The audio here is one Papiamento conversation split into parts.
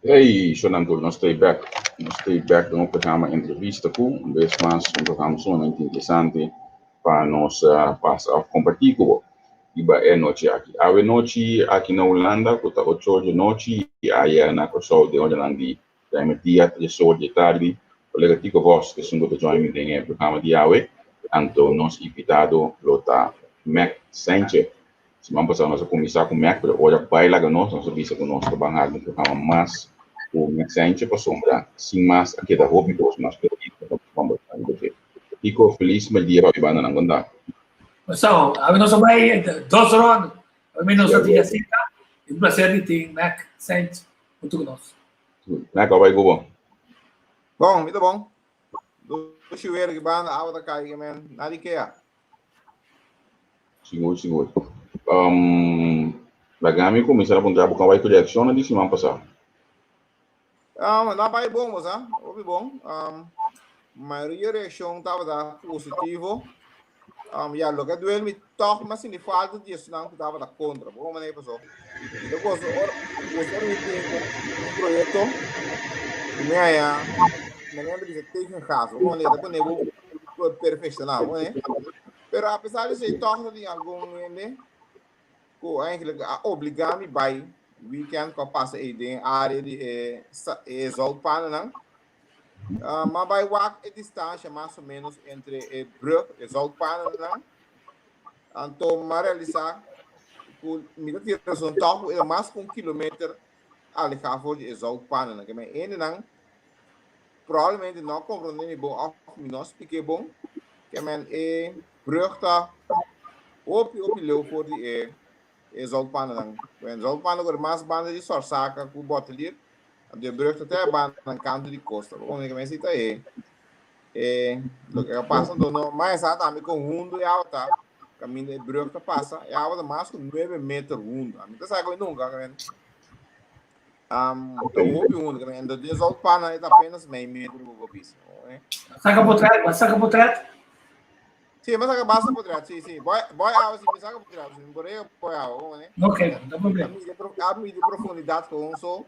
Hey, Shonan tur, nos ta back. Nos ta back den un programa Entrevista ku, un bes mas, un programa sumamente interesante pa nos pasa of kompartí ku bo riba e nochi aki. Awe nochi aki na Hulanda ku ta ocho or di nochi i aya na Kòrsou den oranan di trèmèrdia, tres or di e tardi. Kolega Tico Vos esun ku ta join mi den e programa di awe. Anto nos invitado lo ta Mac Sanchez. Siman pasá nos a kuminsá ku Mac, pero ora bai laga nos, nos a bisa ku nos ta ban hasi un programa mas ku Mac Sanchez pasobra sin mas a keda hopi kos mas perdí ku ta kombersá riba dje. Kiko, felis merdia pa mi bandanan, kon ta? So, awe nos a bai dos ronda. Awe nos a tin asina. E un placer di tin Mac Sanchez huntu ku nos. Mac, a bai ku bo? Bon, mi ta bon. Dushi weer aki banda, awa ta kai, men. Nadi kea. Sigur, sigur. Um, laga mi kuminsá na puntra bo kan bai ku reakshonnan di siman pasá. Um, na bai bon, bo sa, hopi bon. Um, mayoria reakshon tabata positivo. Um, ya, loke a duel mi tòg mi a sinti falta di esnan ku tabata kontra. Bo manera pasó. Mi ta gosa ora, gosa ora mi tin un proyekto i mi haña, manera mi ta bisa tegengas. Bo manera ta pone bo perfekshoná, bo manera. Pero a pesar di esei tòg ta tin algun hende ku eigenlijk a obligá mi bai weekend ku a pasa ei den e área di e e zoutpanennan. M'a bai wak e distansha mas o ménos entre e brug, e zoutpanennan. Anto m'a realisá ku mi ta tin rason tòg ku e ta mas ku un kilometer alehá for di e zoutpanennan. Ke men hendenan probablemente no a comprende mi bon of mi no a splik'é bon, ke men e brug ta hopi hopi leu for di e e zoutpanennan. Bueno, zoutpanen ku mas banda di Sorsaka ku Bottelier, anto e brug ta te e bandanan kantu di kosta. Bo komprende ke men si ta e e loke a pasa anto no mas esa tambe kon hundu e awa ta kaminda e brug ta pasa, e awa ta mas ku nuebe meter hundu. Ami ta sa ku nunka ke men Um, ta hopi hundu, ke men den zoutpannen e ta apenas mei meter ku bo bisa. Saka potret, ba saka potret? Sí, mi saka basta potret, sí, sí. Boy, boy awa, sí, mi saka potret, sí, mi borega boy awa, como ne? Ok, no problema. A midi profundidad gewoon zo,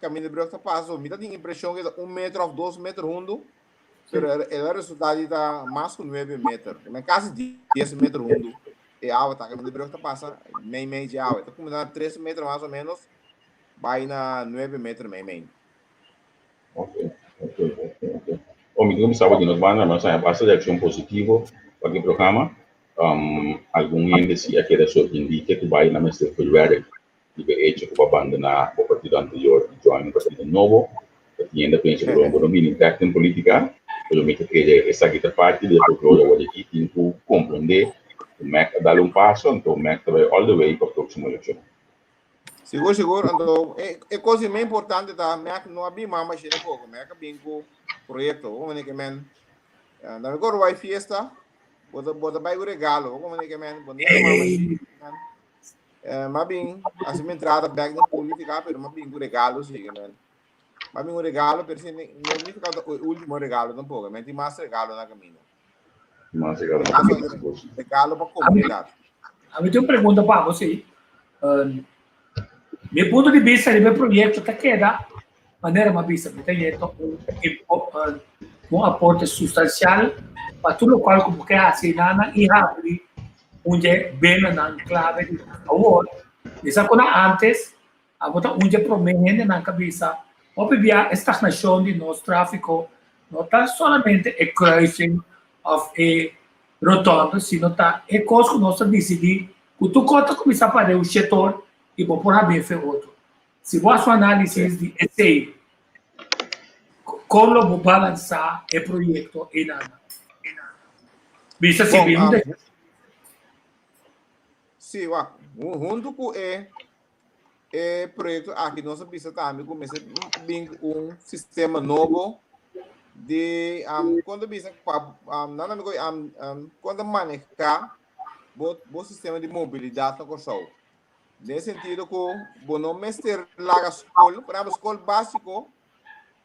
kaminda brug ta pasa, so, mi ta tin impreshon ku ta un meter of dos meter hundu, pero el a resulta di ta mas ku nuebe meter, men kasi dies meter hundu e awa ta, kaminda brug ta pasa, mei mei dje awa, e ta kuminsá na tres meter mas o menos, Bai na nuebe meter mei mei. Ok, ok, ok, ok. Bon, mi tin ku bisa bo di nos banda nos a haña basta reakshon positivo pa e programa. Um, algun hende si a keda sorprendí ke ku bai na mester verwerk riba e hecho ku bo a bandoná bo partido anterior i join un partido nobo. Ta tin hende a pensa ku lo bo no bini bèk den polítika, pero mi ta kere esaki ta parti di e folklore awor aki tin ku komprendé ku mec a dal un paso, anto mec ta bai all the way pa próksimo elekshon. Sigur, sigur. Anto, e, e kos di mas importante ta, Merk no a bin mama shira poko. Merk a bin ku proyekto. Bo mene ke men, eh, dan mi kor bai fiesta, bo ta, bo ta bai ku regalo. Bo mene ke men, bo nega mama shi. Eh, ma bin, asi mi entrada back den politica, pero ma bin ku regalo si, ke men. Ma bin un regalo, pero si no significa ta e ultimo regalo tampoco. Men tin mas regalo na camino. Mas regalo na camino, sigur. Regalo pa comunidad. A mi tin un pregunta pa bo, sí. Um, mi punto di vista riba e proyecto ta keda manera m'a bisa, mi ta yendo un, un aporte sustancial pa tur locual cu bo ke haci nana y habri un dje benanan clave di awor. Mi sa cu na antes Abo ta un dje promé hendenan ka bisa, Hopi bia e stagnashon di nos tráfiko no ta solamente e kruising òf e rotònde, sino ta e kos ku nos ta disidí ku tur kos ta kuminsá pa den un shetor i bo por hab'é fe otro. Si bo hasi un análisis di esei, kon lo bo balansá e proyekto einan? Bisa si bin un Sí, wak, huntu ku e E proyecto aki nos a bisa tambe cu mester bin cu un sistema nobo di um, con ta bisa pa um, nan amigo um, um, con ta maneha bo, bo sistema di mobilidad na Kòrsou. Den sentido cu bo no mester laga skol, por ejemplo, skol básico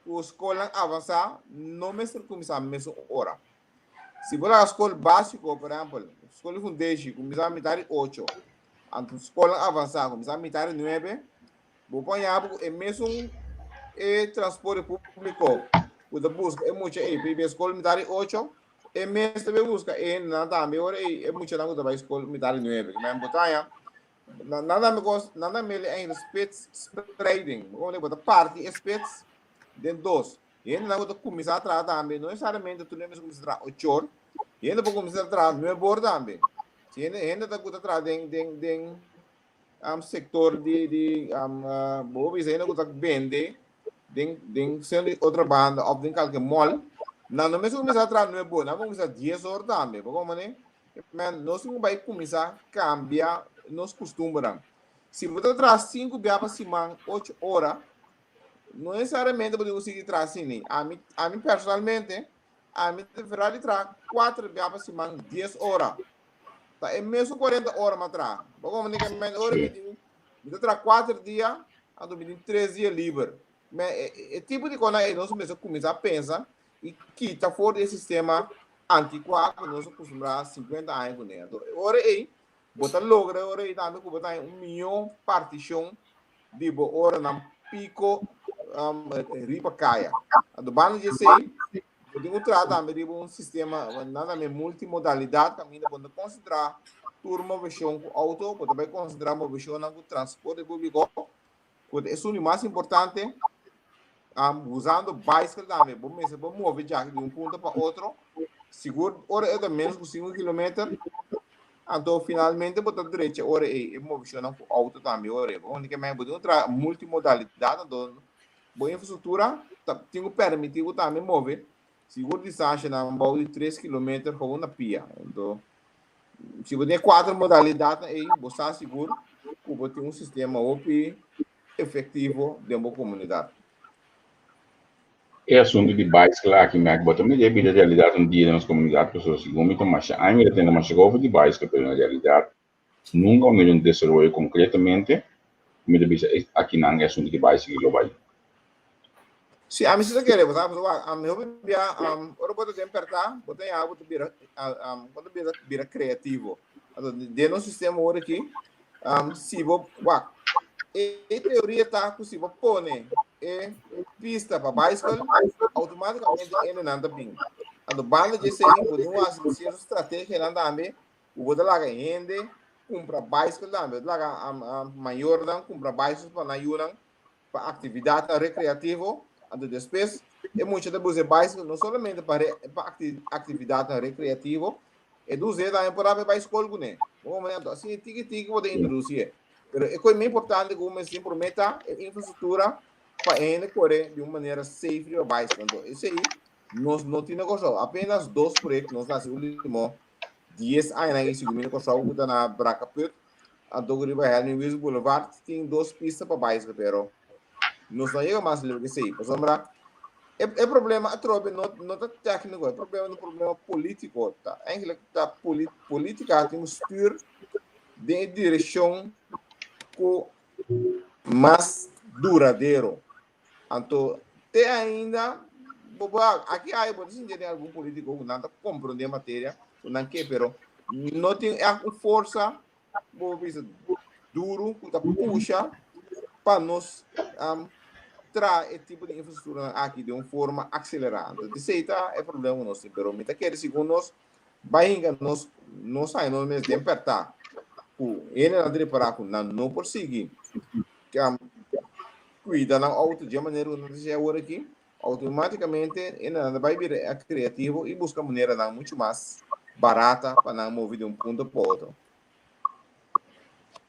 cu skolnan avanzá no mester kuminsá mesun ora. Si bo laga skol básiko, por ehèmpel, skol di fundeshi kuminsá mitar di ocho, anto skolnan avansá kuminsá mitar di nuebe, bo por haña bo ku e mesun e transporte públiko ku ta buska e mucha ei pa bai skol mitar di ocho, e mes ta bai buska e hendenan tambe ora ei e muchanan ku ta bai skol mitar di nuebe. Men bo ta haña nan ta kos nan ta mele eigenlijk spits spreiding. Bo ta parti e spits den dos. Hendenan ku ta kuminsá traha tambe no nesesariamente tur hende mester kuminsá traha ocho or. Hende por kuminsá traha nuebe or tambe. Si hende hende ta ku ta traha den den den um, sektor di di um, uh, bo bisa hende ku ta bende den den seno di otra banda of den kalke mall, nan no mester kuminsá traha nuebe or, nan por kuminsá dies or tambe. Bo komprende? Men nos tin ku bai kuminsá kambia nos kustumbernan. Si bo ta traha sinku bia pa siman ocho ora, No necesariamente bo tin ku sigui traha asina. Ami, ami personalmente, ami ta preferá di traha kuater bia pa siman, dies ora. Ta e mesun kuarenta ora mi a traha. Bo komprende ke men ora mi tin, mi ta traha kuater dia, anto mi tin tres dia liber. Men e, e tipo di kosnan ei nos mester kuminsá pensa i kita for di e sistema antikuá ku nos a kustumbrá sinkuenta aña kuné. Anto e ora ei bo ta logra e ora ei tambe ku bo ta haña un mihó partishon di bo oranan piko um, riba kaya. Anto banda di esei, bo tin ku traha tambe riba un sistema, nan tambe multimodalidad, kaminda bo no konsentrá tur moveshon ku outo, bo ta bai konsentrá moveshonnan ku transporte públiko, ku ta esun di mas importante, um, usando bicycle tambe, bo mester por move djaki di un punto pa otro, sigur ora e ta menos ku sinku kilometer, Anto finalmente bo ta drecha ora ei e movishonnan ku outo tambe ora ei. Bo ke men bo tin ku traha multimodalidat anto bo infrastruktura ta tin ku permití bo tambe move sigur distanshanan bou di tres kilometer gewoon na pia. Anto si bo tin e kuater modalidatnan ei bo sa sigur ku bo tin un sistema hopi efektivo den bo komunidat. E asuntu di baiskel aki mi a bo ta mira e bira realidat un dia den nos komunidat pasobra segun mi ta masha aña mi ta tende masha over di baiskel pero na realidat nunka mi mira un desaroyo konkretamente ku mi ta bisa akinan e asuntu di baiskel lo bai. Si ami si ta kere bo sa pasobra wak ami hopi bia ora bo ta den pèrtá bo ta yaga bo ta bira bo ta bira bira kreativo anto den nos sistema ora aki si bo wak e teoria ta ku si bo pone e pista pa baiskel automaticamente hendenan ta bin anto banda di esei bo tin wak hasi sierto strategianan tambe ku bo ta laga hende kumpra baiskel tambe bo ta laga mayornan kumpra baiskel pa nan yunan pa aktividatnan rekreativo, anto despues e mucha ta busa e baiskel no solamente pa pa aktividatnan rekreativo, e ta us'é tambe por haber bai skol kuné. Bo comprende? Anto asina tiki tiki bo ta introdusí e. Pero e kos mas importante ku bo mester promé ta e infrastruktura pa e hende kore di un manera safe riba baiskel. Anto esei nos no tin na Kòrsou. Apenas dos proyekto nos a hasi último dies añanan ei sigur mi na Kòrsou ku ta na Brakaput anto ku riba Helmin Wiels Boulevard tin dos pista pa baiskel pero nos no a yega mas leu ke esei pasobra e e problema atrobe no no ta tékniko e problema ta un problema polítiko ta eigenlijk ta poli polítika tin un stuur den e direkshon ku mas duradero. Anto te ainda bo bo aki hay bo ta sinti den algun politico ku nan ta comprende materia ku nan ke pero no tin echt un forsa bo bisa duro ku ta pusha pa nos um, traha e tipo di infrastruktura aki den un forma akselerá. Anto esei ta e problema ku nos tin pero mi ta kere segun nos bai hinka nos nos haña nos mes den pèrtá ku hendenan ta repará ku nan no por sigui kuida nan outo dje manera ku nan ta hasi awor aki, outomátikamente e nan ta bai bira kreativo i buska maneranan muchu mas barata pa nan move di un punto pa otro.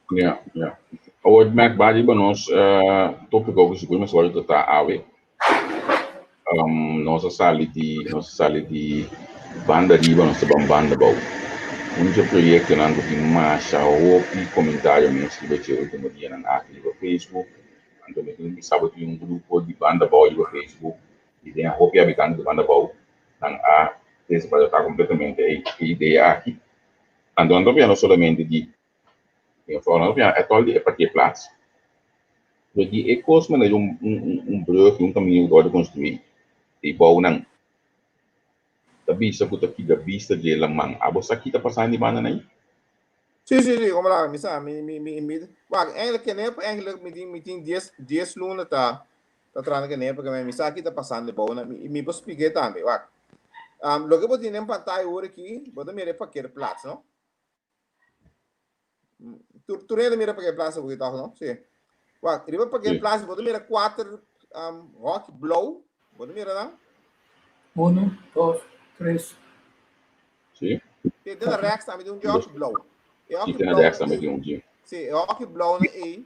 Ja, ja. Awor Mac, ba riba nos tópiko ku sigur mester wòrdu tratá awe. Nos a sali di nos a sali di banda riba nos ta ban banda abou. Un dje proyektonan ku tin masha hopi komentario mes riba dje ultimo dianan aki riba Facebook. Anto mi tin bisa bo tin un grupo di banda abou riba Facebook i den hopi habitante di banda abou nan a desbaratá kompletamente e idea aki. Anto nan ta papia no solamente di Mi a no papia etol di e parkeerplaats. Pero di e kos manera un un un brug i un kaminda ku ta wòrdu konstruí ei bou nan ta bisa ku ta kibra bista dje laman. Abo sa ki ta pasando di banda nan ei? Sí, sí, sí, como la, mi sa, mi, mi, mi, mi, wak, eigenlijk, kende, eigenlijk, mi tin, mi tin dies, dies luna ta. ta trahando Kenepa ke mi sa ki ta pasando bou na mi mi por splik'é tambe. Wak. Um, loke bo tin den pantaya awor aki, bo ta mira e parkeerplaats, no? Tur, tur hende mira parkeerplaats awor toch, no? Sí. Wak, riba parkeerplaats bo ta mira kuater um, hòki blou. Bo ta mira nan? Uno, dos, tres. Sí. Te den rechts tambe tin un hòki blou. E Sí, hòki ten blou rechts tambe tin un, sí. Sí, e hòki blou na ei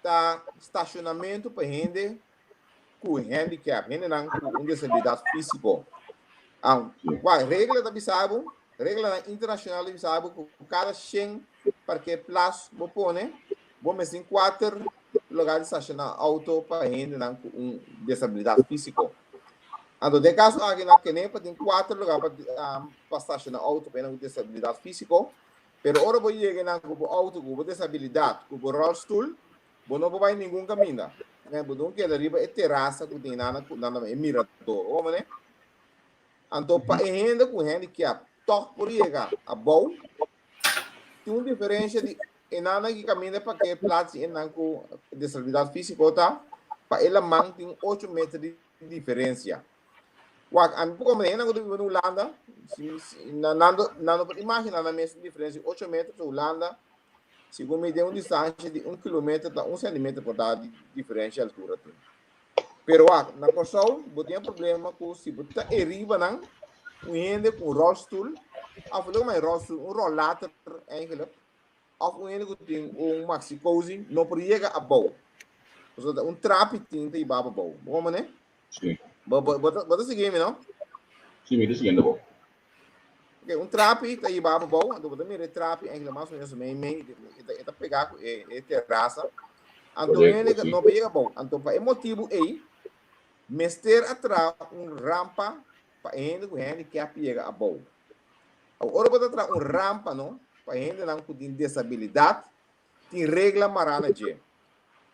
ta stashonamentu pa hende ku handicap, hendenan ku un disabilidat físiko. Um, wak, regla ta bisa bo, reglanan internashonal ta bisa bo ku kada shen parkeerplaats bo pone, bo mester tin kuater lugar di stashoná outo pa hendenan ku un disabilidat físiko. Anto den kaso aki na Kenepa tin kuater lugar pa um, pa stashoná outo pa hendenan ku disabilidat físiko, pero ora bo yega nan ku bo outo ku bo disabilidat, ku bo rolstoel, Bo no por bai ningun kaminda. Ne, bo dun keda riba e terasa ku tin nan ku nan e mirador. Hoor mane? Anto pa e hende ku handicap tòg por yega abou, tin un diferensha di e nan ki kaminda pa ke plats di e nan ku disabilidat físiko ta, pa e laman tin ocho meter di diferensia. Wak, ami por komprende hende ku ta biba na Hulanda, si, si, nan, nan, nan no por imaginá nan mes un diferensia di ocho meter, so Hulanda Segun mi den un distansha di un kilometer ta un sentimeter por ta di diferensha altura tin. Pero wak, na Kòrsou bo tin e problema ku si bo ta eriba nan, un hende ku un rolstoel, òf lo mai rolstoel, un rollator eigenlijk, òf un hende ku tin un maxi cozy no por yega abou. Pasobra ta un trapi tin ta hiba abou. Bo komprende? Sí. Bo, bo, bo ta, bo ta sigui mi, no? Sí, mi ta siguiendo bo. Ok, un trapi ta hiba abou, anto bo ta mira e trapi eigenlijk mas o menos mei mei, e ta, e ta pegá ku e, e terasa. Anto Correcto, hende sí. no por yega abou. Anto pa e motibu ei, mester a traha un rampa pa e hende ku handicap yega abou. Awor, ora bo ta traha un rampa, no, pa hendenan ku tin desabilidat, tin regla mará na dje.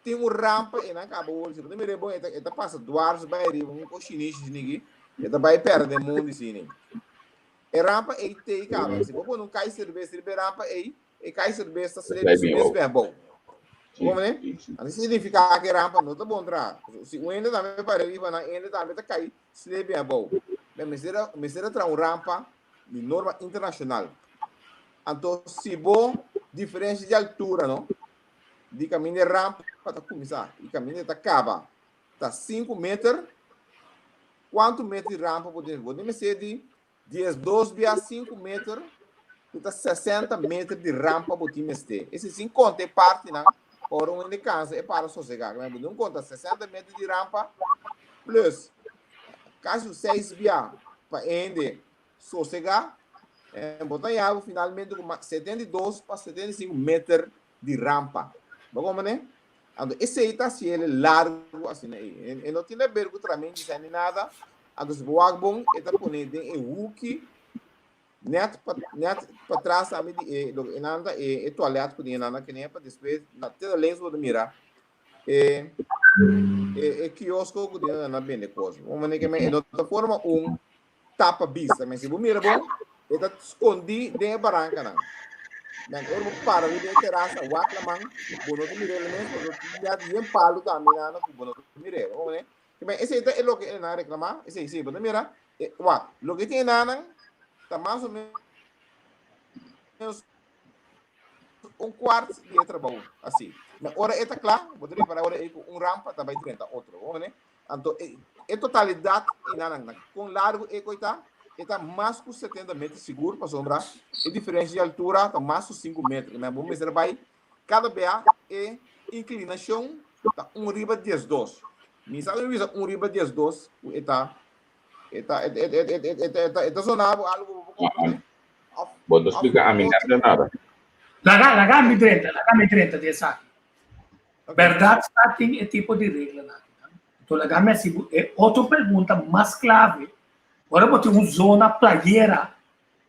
Tin un rampa e nan kaba wor si bo ta mira e bon e ta e ta pasa dwars bai riba un ko shinishi siniki e ta bai perde mundi sini. E rampa ei tei kaba si bo pone un kai serbes riba e rampa ei e kai serbes ta slepi su mes ben abou. Bo komprende? Anto significa ku e rampa no ta bon traha. Si un hende tambe para riba nan hende tambe ta kai slepi abou. Mester a mester a traha un rampa di norma internashonal. Anto si bo diferensia di altura no Di kaminda e rampa ta kuminsá i kaminda e ta kaba ta sinku meter. Kuantu meter di rampa bo tin? Bo tin mester di diesdos bia sinku meter, ku ta sesenta meter di rampa bo tin mester. Esei sin konta e partinan pa ora un hende kansa e para sosegá. Bo tin konta sesenta meter di rampa plus kasi un seis bia pa e hende sosegá. Bo ta yaga finalmente ku 72 pa 75 meter di rampa. Bo komprende? Anto esei ta hasi el largu asina ei. E no tin de ber ku tramen di ni nada. Anto si bo wak bon, e ta pone den e huki net pa net patras tambe di e lo e nan ta e e toilet ku tin e nan a kene pa despues na te da links bo ta mira e e e kiosko ku tin nan a bende kos. Bo komprende ke men e no ta forma un tapa bista. Men si bo mira bon, e ta skondí den e barankanan. Men ora bo para riba e terasa, wak laman, bo no ta mira el mes, bo ta yen palu tambe nana ku bo no ta mira el. Bo Men esei ta e loke e nan reklamá, esei si, bo ta mira, e, wak, loke tin e nanan ta mas o menos un kwart di e trabou, así. Men ora e ta kla, bo ta ripara ora ei ku un rampa ta bai drenta otro. Bo Anto e, e totalidat enanan na kon largu e koi ta, e ta mas ku 70 meter sigur, pasobra e diferensia di altura ta mas ku 5 meter. Men bo mester bai kada bia e inklinashon ta un riba 12. Mi sa mi bisa un riba 12 ku e ta e ta e e e e e ta e ta sona bo algo bo por komprende? Of Bo no of splika ami nada nada. Laga, laga mi drenta, laga mi drenta di esaki. Berdad sa tin e tipo di reglanan aki nan. Enton laga mi hasi bo e otro pregunta mas clave, ora bo tin un zona playera,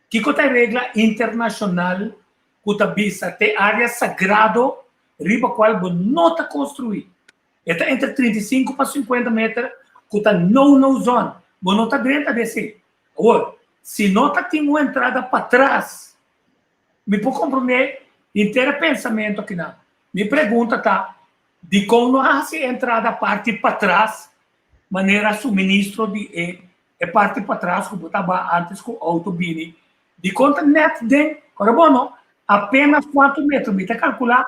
kico ta e regla internacional cu ta bisa t'e area sagrado riba cual bo no ta construi? E ta entre 35 pa 50 meter cu ta no no zone, bo no ta drenta di esey. Awor, si no ta tin un entrada patras, Mi por comprende henter e pensamiento akinan. Mi pregunta ta, dikon no a hasi e entrada parti patras? manera suministro di e e parti patras ku bo ta ba antes ku outo bini. Dikon ta nèt den ora bo no apenas kuantu metro mi ta kalkulá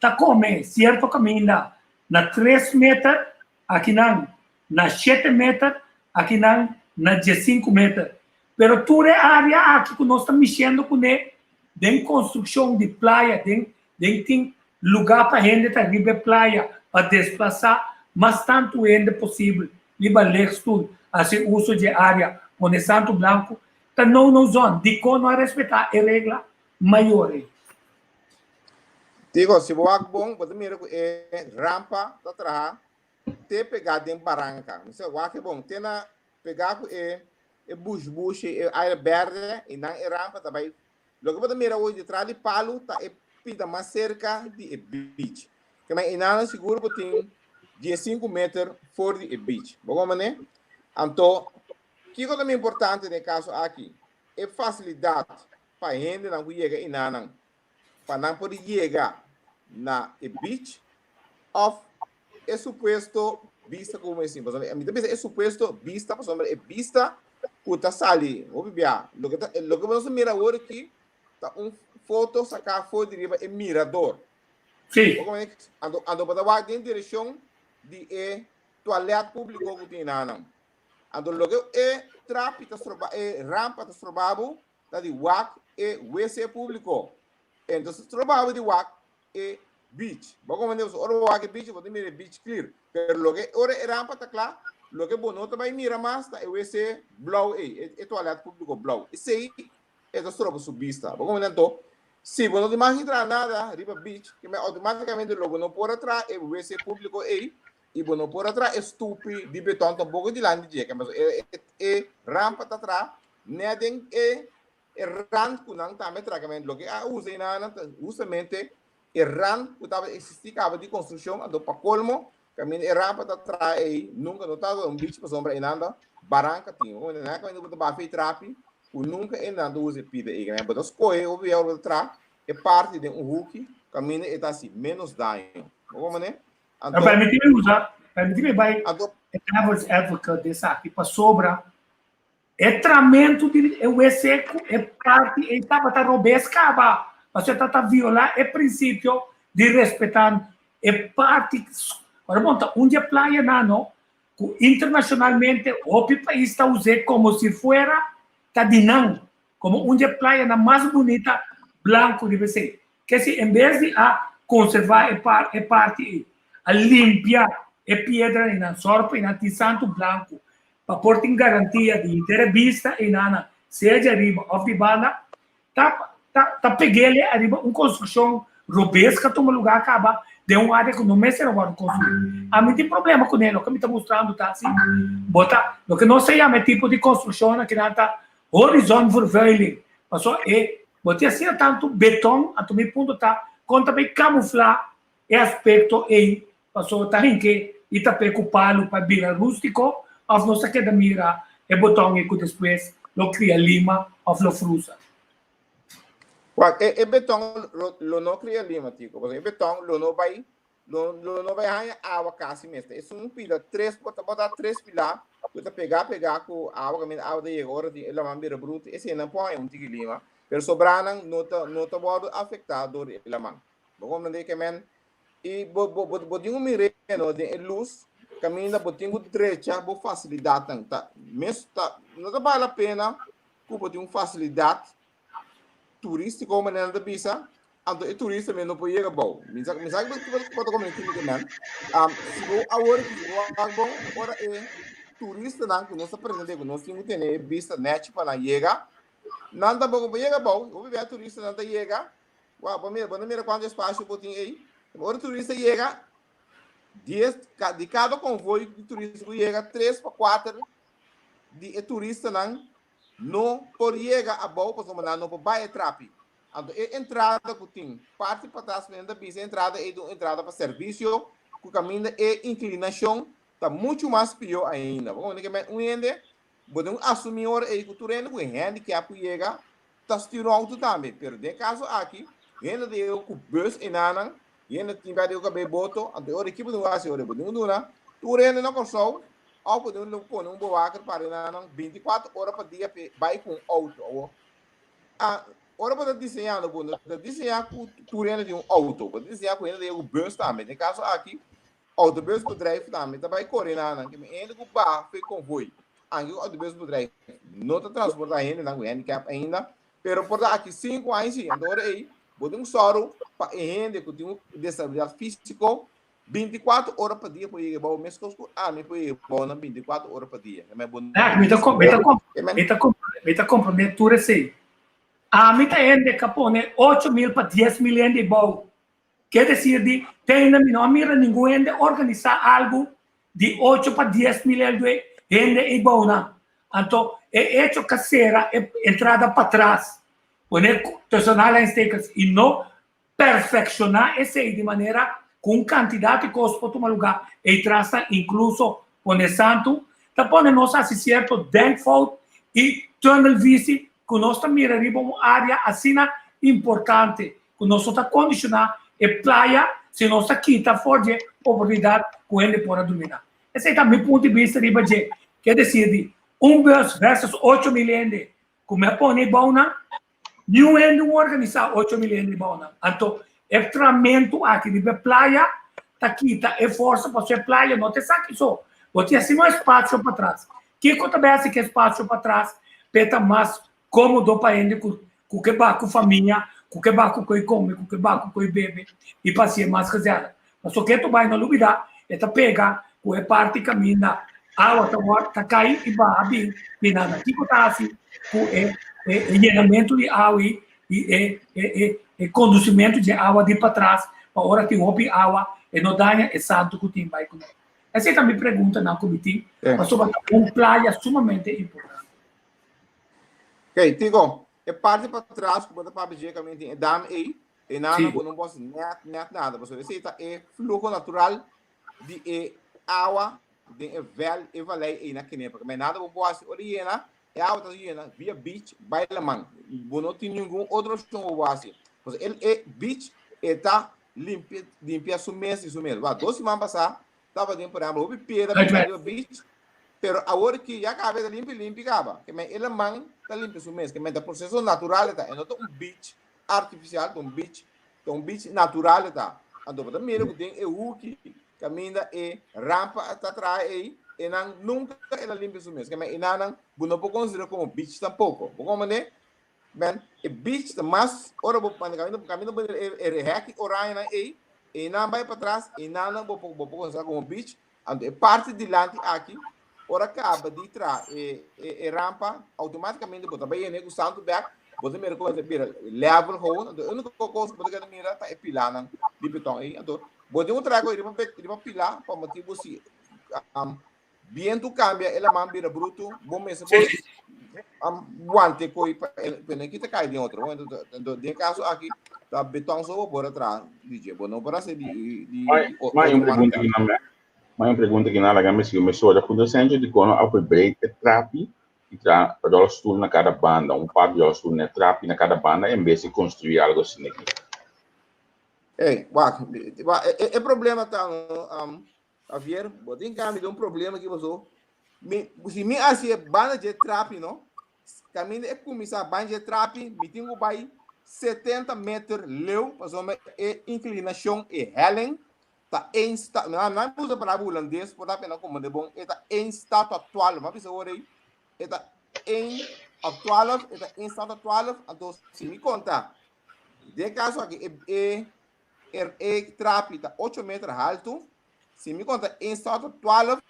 ta kome sierto kaminda na tres meter akinan na shete meter akinan na diesinku meter. Pero tur e área aki ku nos ta mishendo kuné den konstrukshon di playa den den tin lugá pa hende ta riba e playa pa desplasá mas tantu hende posibel riba legstoel hasi uso dje área pone santu blanku ta no no zòn dikon no a respetá e regla mayor ei. Digo, si bo wak bon, bo ta mira ku e rampa ta traha te pegá den baranka. Mi sa wak e bon, te na pegá ku e e bush bush, e aire berde, i nan e rampa ta bai. Loke bo ta mira awor detrás di palu ta e pida mas serka di e beach. Ke men einan sigur bo tin diesinku meter for di e beach. Bo kon manera? Anto, kiko ta mi importante den e kaso aki? E fasilidat pa hendenan ku yega einanan pa nan por yega na e beach of e supuesto bista ku mi sin pasobra mi ta bisa e supuesto bista pasobra e bista ku ta sali hopi bia loke ta loke nos ta mira awor aki ta un foto saká for di riba e mirador. Sí. Anto anto bo ta wak den direkshon di e tualèt públiko ku tin einan. Anto loke e trapi ta stroba e rampa ta stroba bo ta di wak e wc públiko. Entonces stroba bo di wak e beach. Bo comprende? Pasobra ora bo wak e beach, bo ta mira e beach clear. Pero loke ora e rampa ta kla, loke bo no ta bai mira mas ta e wc blou ei, e, e toilet público blou. Esei e ta stroba su bista. Bo comprende? Anto, si bo no ta mag traha nada riba beach, ke men automáticamente lo bo no por a traha e wc público ei, i bo no por a traha e stupi di beton tampoco dilanti dje. Ke men e, e, e rampa ta traha net den e E rand ku nan tambe traga men loke a usa einan ta hustamente e rand ku tabata eksistí kaba di konstrukshon anto pa kolmo kaminda e rampa ta traha ei nunka no tabata un beach pasobra einan ta baranka tin nan kaminda bo ta bafa e trapi ku nunka einan ta usa e pida ei bo ta skohe hopi bia ora bo ta traha e parti den un huki kaminda e ta hasi ménos daño bo komprende anto Permití mi usa permití mi bai e devil's advocate di esaki pasobra E tramentu di e wc ku e parti ei tabata robes kaba, pasobra e tabata violá e prinsipio di respetá e parti. Ora bon, ta un di e playanan no ku internashonalmente hopi pais ta us'é komo si fuera ta di nan, komo un di e playanan mas bunita blanku riba esei. Ke si en bes di a konservá e e parti ei, a limpia e piedra einan, sòru pa einan tin santu blanku pa por tin garantia di henter e bista einanan, sea di ariba òf di banda, ta ta ta peg'el ariba un konstrukshon robes ku a tuma lugá kaba den un área ku no mester a wòrdu konstruí. Ami tin problema kuné, loke mi ta mustrando ta asi, bo ta loke nos ta yama e tipo di konstrukshonnan kinan ta horizonvervuiling, pasobra e bo tin asina tantu beton, anto mi punto ta kon ta bai kamuflá e aspekto ei pasobra ta hinke i tap'é ku palu pa bira rústiko òf nos ta keda mira e boton ei ku despues lo kria lima òf lo frusa. Wak, e e beton lo lo no kria lima, Tico, pasobra e beton lo no bai lo lo no bai haña awa kasi mes. Ta esun pila tres bo ta bo ta tres pilá ku ta pegá pegá ku awa kaminda awa ta yega ora di e laman bira brutu eseinan por haña un tiki lima, pero sobranan no ta no ta wòrdu afektá dor di e laman. Bo comprende ke men i bo bo bo bo tin ku mir'é no den e lus kaminda bo tin ku drecha bo fasilidatnan ta mes ta no ta bale la pena ku bo tin un fasilidat turístiko manera nan ta bisa anto e turista mes no por yega bou mi sa mi sa ku bo ta comprende kiko ke men si bo awor si bo wak bon ora e turistanan ku nos ta pretende ku nos tin ku tene e bista nèchi pa nan yega nan tampoko por yega bou hopi bia turistanan ta yega Wou, bo mira, bo no mira kuantu espasio bo tin ei. Ora turista yega, dies, di kada konvoi di turista ku yega, tres pa kuater di e turistanan no por yega abou pasobra nan no por bai e trapi. Anto e entrada ku tin parti patras men ta bisa e entrada ei ta un entrada pa servisio ku kaminda e inklinashon ta muchu mas pió ainda. Bo komprende ke men un hende bo tin ku asumí ora ei ku tur hende ku e handicap ku yega ta stuur auto tambe, pero den caso aki, hende ta yega cu bus enanan, hende tin bia di yega bay boto, anto e ora ekipo tin wasi ora bo tin cu duna tur hende na Corsou. Òf bo tin pone un bewaker pa riba nan 24 ora pa dia p'e bai ku un outo. Awor, a ora bo ta diseñando bo no ta diseñá ku tur hende tin un outo, bo ta diseñá ku hende ta yega ku bus tambe. Den kaso aki, autobusbedrijf tambe ta bai kore na nan. Keme hende ku baha for e konvoi, anke ku autobusbedrijf no ta transportá hendenan ku handicap ainda, pero por ta aki sinku aña si. Anto ora ei bo tin ku sòru pa e hende ku tin un desabilidat físiko 24 ora pa dia por yega bou meskos ku ami por yega bou nan 24 ora pa dia. Keme bo Ah, mi ta com- mi ta com- mi ta com- mi ta comprende tur esei. Ami ta hende ka pone 8 mil pa 10 mil hende bou. Ke desir di te ainda mi no a mira ningun hende organisá algu di 8 pa 10 mil hende hende ei bou nan. Anto e hecho ka sera e entrada patras, pone tussen aanhalingstekens i no Perfekshoná esei di manera ku un kantidat di kos por tuma lugá ei tras ta inkluso pone santu, ta pone nos hasi sierto denkfout i tunnelvisie ku nos ta mira riba un área asina importante ku nos no ta kondishoná e playa si nos ta kita for dje oportunidat ku hende por a dominá. Esei ta mi punto di bista riba dje. Ke desir di un bus versus 8000 hende ku mi a pone ei bou nan? Niun hende un organisá 8000 hende bou nan. Anto e tramentu aki riba e playa ta kita e forsa pasobra e playa no ta esaki so. Bo tin asina un espasio patras. Kiko ta bai hasi ku e espasio patras pa e ta mas kómodo pa hende ku ku ke bai ku famia, ku ke bai ku koi kome, ku ke bai ku koi bebe i pa hasié mas gezellig. Pasobra ke tu bai no lubidá e ta pega ku e parti kaminda awa ta wòrdu ta kai i baha bin di nada. Kiko ta hasi ku e e yenamentu di awa i e e e kondusimentu di awa di patras pa ora tin hopi awa e no daña e santu ku tin bai kuné? Esei ta mi preguntanan ku mi tin pasobra ta un playa sumamente importante. Ok, Tico, e parti patras ku bo ta papia dje kaminda tin e dam ei, e nan ku no por hasi nèt nèt nada pasobra esei ta e fluho natural di e awa den e vel e valei ei na Kenepa. Ke nada bo por hasi ora yena, e awa ta yena via beach bai laman. Bo no tin ningun otro opcion bo por hasi. Pasobra el e beach e ta limpia limpia su mes di su mes. Wak, dos siman pasá tabatin por ehempel hopi piedra pegá riba beach, pero awor ki ya kaba e ta limpi limpi kaba. Ke men e laman ta limpia su mes. Ke men ta proseso natural e ta. E no ta un beach artificial, ta un beach Ta un beach natural e ta. Anto bo ta mira ku den e huki kaminda e rampa ta traha ei, e nan nunka el a limpia su mes. Keme e nannan bo no por konsidera komo beach tampoko. Bo komprende? Men, e beach ta mas ora bo manda kaminda kaminda bo mira e hèki orañonan ei, e nan bai patras, e nannan bo por bo por konsidera komo beach. Anto e parti dilanti aki, ora kaba di traha e e rampa, outomátikamente bo ta bai yena ku santu bèk, bo ta mira kon e ta bira level gewoon. Anto e úniko kos ku bo ta keda mira ta e pilánan di beton ei. Anto bo tin un traha ku riba riba pilá pa motibu si bientu kambia e laman bira brutu, bo mester por wante koi pa e no kita kai den otro. Anto den e kaso aki ta beton so bo por a traha di dje, bo no por hasi di di Mai un pregunta ki nan mai un pregunta ki nan laga mi sigui mesora punto Sencho di kono a verbreed e trapi i traha rolstoel na kada banda, un par di rolstoel na e trapi na kada banda en bes di construi algo asina aki. Ey, wak, e problema ta no, Javier, bo tin cambio de un problema aquí paso. Mi, si mi hasi e banda dje trapi, no? Caminda e cuminsa banda dje trapi, mi tin ku bai 70 meter leu, paso me e inclinacion, e helling, ta één sta, na, na usa palabra holandês, por ta pena como de bon, e ta één staat op 12, ma bisa ora ei, e ta één op 12, e ta één staat op 12, anto si mi conta, den caso aki, e, e E trapi ta ocho meter haltu. Si mi konta één stòt op twaalf,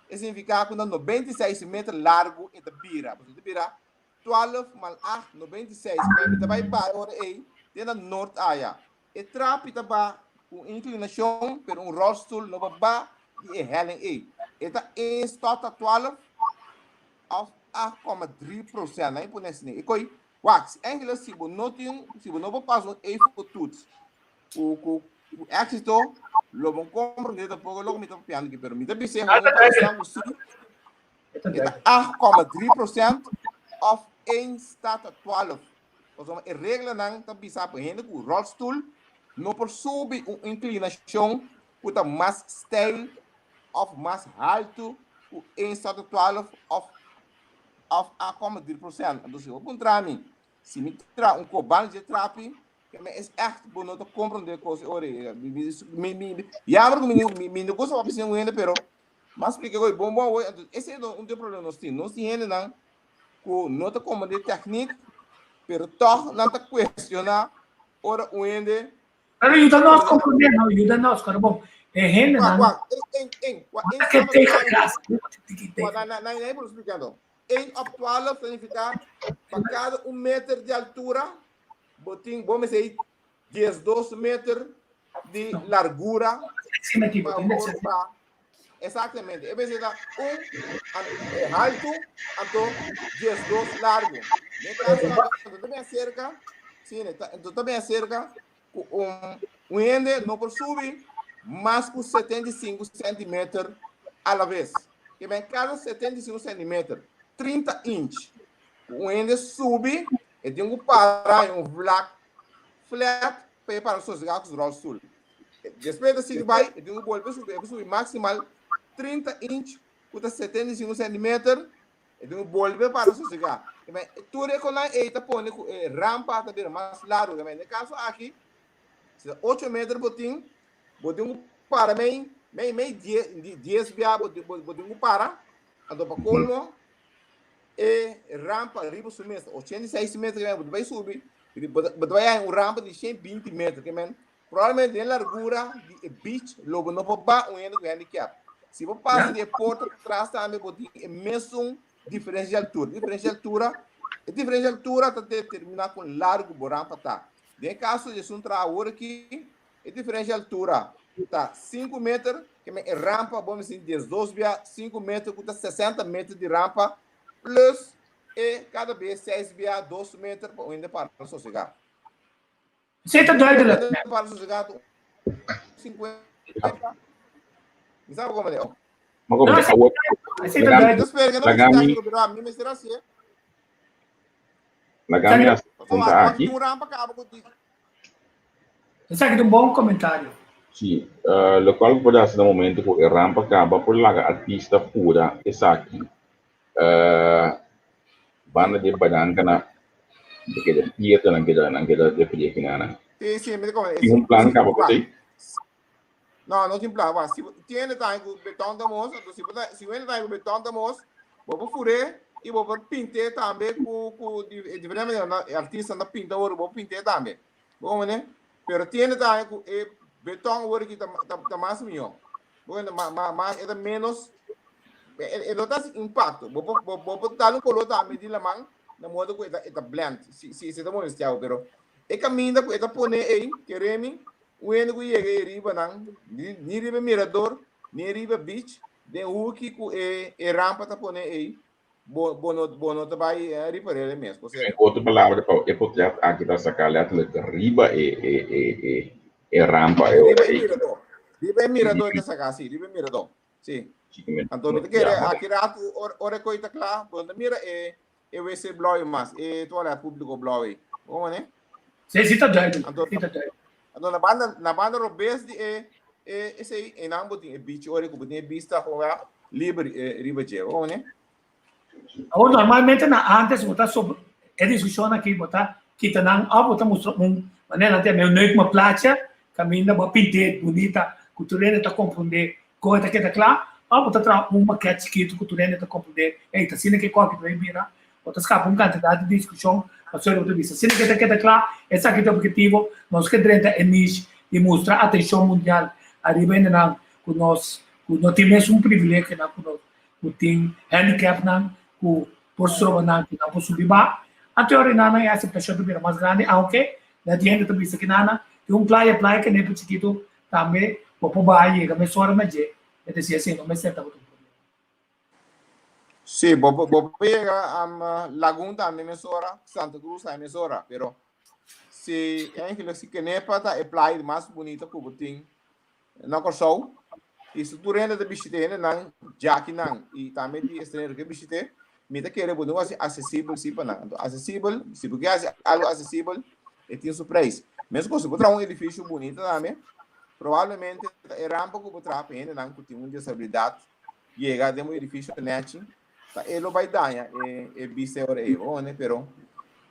e signifiká ku na 96 meter largu e ta bira. Pasobra e ta bira twaalf mal acht, 96. Mi ta bai bai ora ei te na nort aya. E trapi ta ba ku un inklinashon, pero un ròlstul no por ba di e helling ei. E ta één stòt ta twaalf òf 8,3%. Nan e pone asina. E koi Wak, si eigenlijk si bo no tin, si bo no por pasa un EFO-toets ku ku ku éxito, lo bo comprende tampoco loke mi ta papiando aki, pero mi ta bis'é gewoon pa esnan ku si, e ta 8,3% of één staat ta 12. Pasobra e reglanan ta bisa pa hende ku rolstoel no por subi un inclinacion ku ta mas steil of mas haltu. ku 1 start 12 òf òf a koma 3%. Anto si bo puntra mi si mi traha un kobal dje trapi, me es ègt bo no ta komprondé kos e ora ei. Mi mi jammer ku mi mi mi no gusta papia sin un hende pero m'a splika koe bon bon awor. Anto esei ta un di e problema nos tin. Nos tin hendenan ku no ta komprondé tèknik pero tòg nan ta kuestioná ora un hende. Pero yuda nos comprende, no? Yuda nos, pero bon, e hende nan. Wak, wak, en, en, wak, en, que tegen gas. Wak, na, na, na, na, por explicando. 1 op 12 significa pa cada un meter de altura, bo tin, bo me sei, 12 meter de largura. Pa, exactamente. E vez da un alto, anto 12 largo. Den caso, anto también acerca, sí, anto también acerca, ku un, un hende no por subi mas ku 75 centimeter a la vez. Ke men kada 75 centimeter, 30 inch, ku un hende subi, e tin ku para en un vlak flat pa e para sosegá ku su rolstoel. Despues e ta sigui bai, e tin ku bolbe subi, e por subi maximal 30 inch, ku ta 75 centimeter, E tin ku bolbe para sosegá. Tur e konan ei ta pone ku e rampa ta bira mas largu. Den e kaso aki, si ta ocho meter bo tin, bo tin ku para mei, mei, mei dies bia bo bo tin ku para. Anto pa kolmo, e rampa riba su mes ta 86 meter, bo ta bai subi, bo ta bai haña un rampa di 120 meter. Probablemente den largura di e beach lo bo no por ba un hende ku handicap. Si bo pasa di e porta patras tambe bo tin e mesun diferencia di altura. Diferencia di altura, e diferencia di altura ta determina kon largu bo rampa ta. Den e kaso di esun traha awor aki, e diferencia di altura ta sinku meter, ke men e rampa bo mester tin diesdos bia sinku meter ku ta sesenta meter di rampa plus e kada bes seis bia dos meter pa un hende para sosega. Esei ta duidelijk. Laga mi hasi pregunta aki. Esaki ta un bon komentario. Si, lokual ku por hasi na momento ku e rampa kaba por laga artista fura esaki. Banda di e baranka na ta keda pietra nan keda nan keda referí aki nan. Sí, sí, mi ta come. Tin un plan kaba pa esei? No, no tin plan. Wak, si bo tiene ta ku beton ta mos, anto si bo ta si wende ta ku beton ta mos, bo por fur'é i bo por pint'é tambe ku ku di diferente manera nan e artista nan ta pinta ora bo por pint'é tambe. Bo komprende? Pero tiene ta ku e beton ora ki ta ta mas mihó. Bo komprende? Ma ma mas e ta menos e no ta hasi impacto. Bo por bo bo por dal un color tambe di laman na modo ku e ta e ta blend. Si si si ta molestia bo, pero e kaminda ku e ta pone ei, kere mi, un hende ku yega ei riba nan, ni ni riba e mirador, ni riba beach, den huki ku e e rampa ta pone ei, bo bo no bo no ta bai ripar'é mes. En otro palabra, pa e potret aki ta saká letterlijk riba e e e e e rampa e ora ei. Riba e mirador. Riba e mirador e ta saká, si, riba e mirador. Si. Anto mi ta kere aki ratu ora e koi ta kla, bo no ta mira e e wc blou ei mas, e toilet públiko blou ei. Bo komo ne? Si, si ta duidelijk. Anto, si ta duidelijk. Anto na banda na banda robes di e e esei einan bo tin e beach ora ku bo tin e bista gewoon liber riba dje. Bo komo ne? Awor normalmente na antes bo ta sobre e diskushon aki bo ta kita nan òf bo ta mustra un manera nan ta yama e neuk ma placha kaminda bo a pint'é bunita ku tur hende ta komprondé kon e ta keda kla òf bo ta traha un maket chikitu ku tur hende ta komprondé ey ta asina ke kòki ta bay bira bo ta skapa un kantidat di diskushon pasobra bo ta bisa asina ke ta keda kla esaki ta objetivo nos ke drenta e niche di mustra atenshon mundial ariba hendenan ku nos ku no tin mesun privilegionan ku nos ku tin handicapnan ku por stroba nan ku nan por subi ba. Anto e ora nan e aseptashon ta bira mas grandi aunke na di hende ta bisa ki nana tin un playa playa kenepe chikitu tambe bo por baha yega mesora na dje e ta si esei no mester tabata un problema. Sí, bo bo por yega Lagun tambe mesora, Santa Cruz tambe mesora, pero si eigenlijk si Kenepa ta e playa mas bunita ku bo tin na Kòrsou i si tur hende ta bishit'é hendenan djakinan i tambe di estranhero ke bishit'é mi ta kere bo no hasi asesibel si pa nan. Anto asesibel si bo ke hasi algu asesibel e tin su preis. Meskos si bo traha un edifisio bunita tambe probablemente ta e rampa ku bo traha pa hendenan ku tin un desabilidat. yega den bo edifisio nèchi, ta e lo bai daña e e bista e ora ei, bo hondi, pero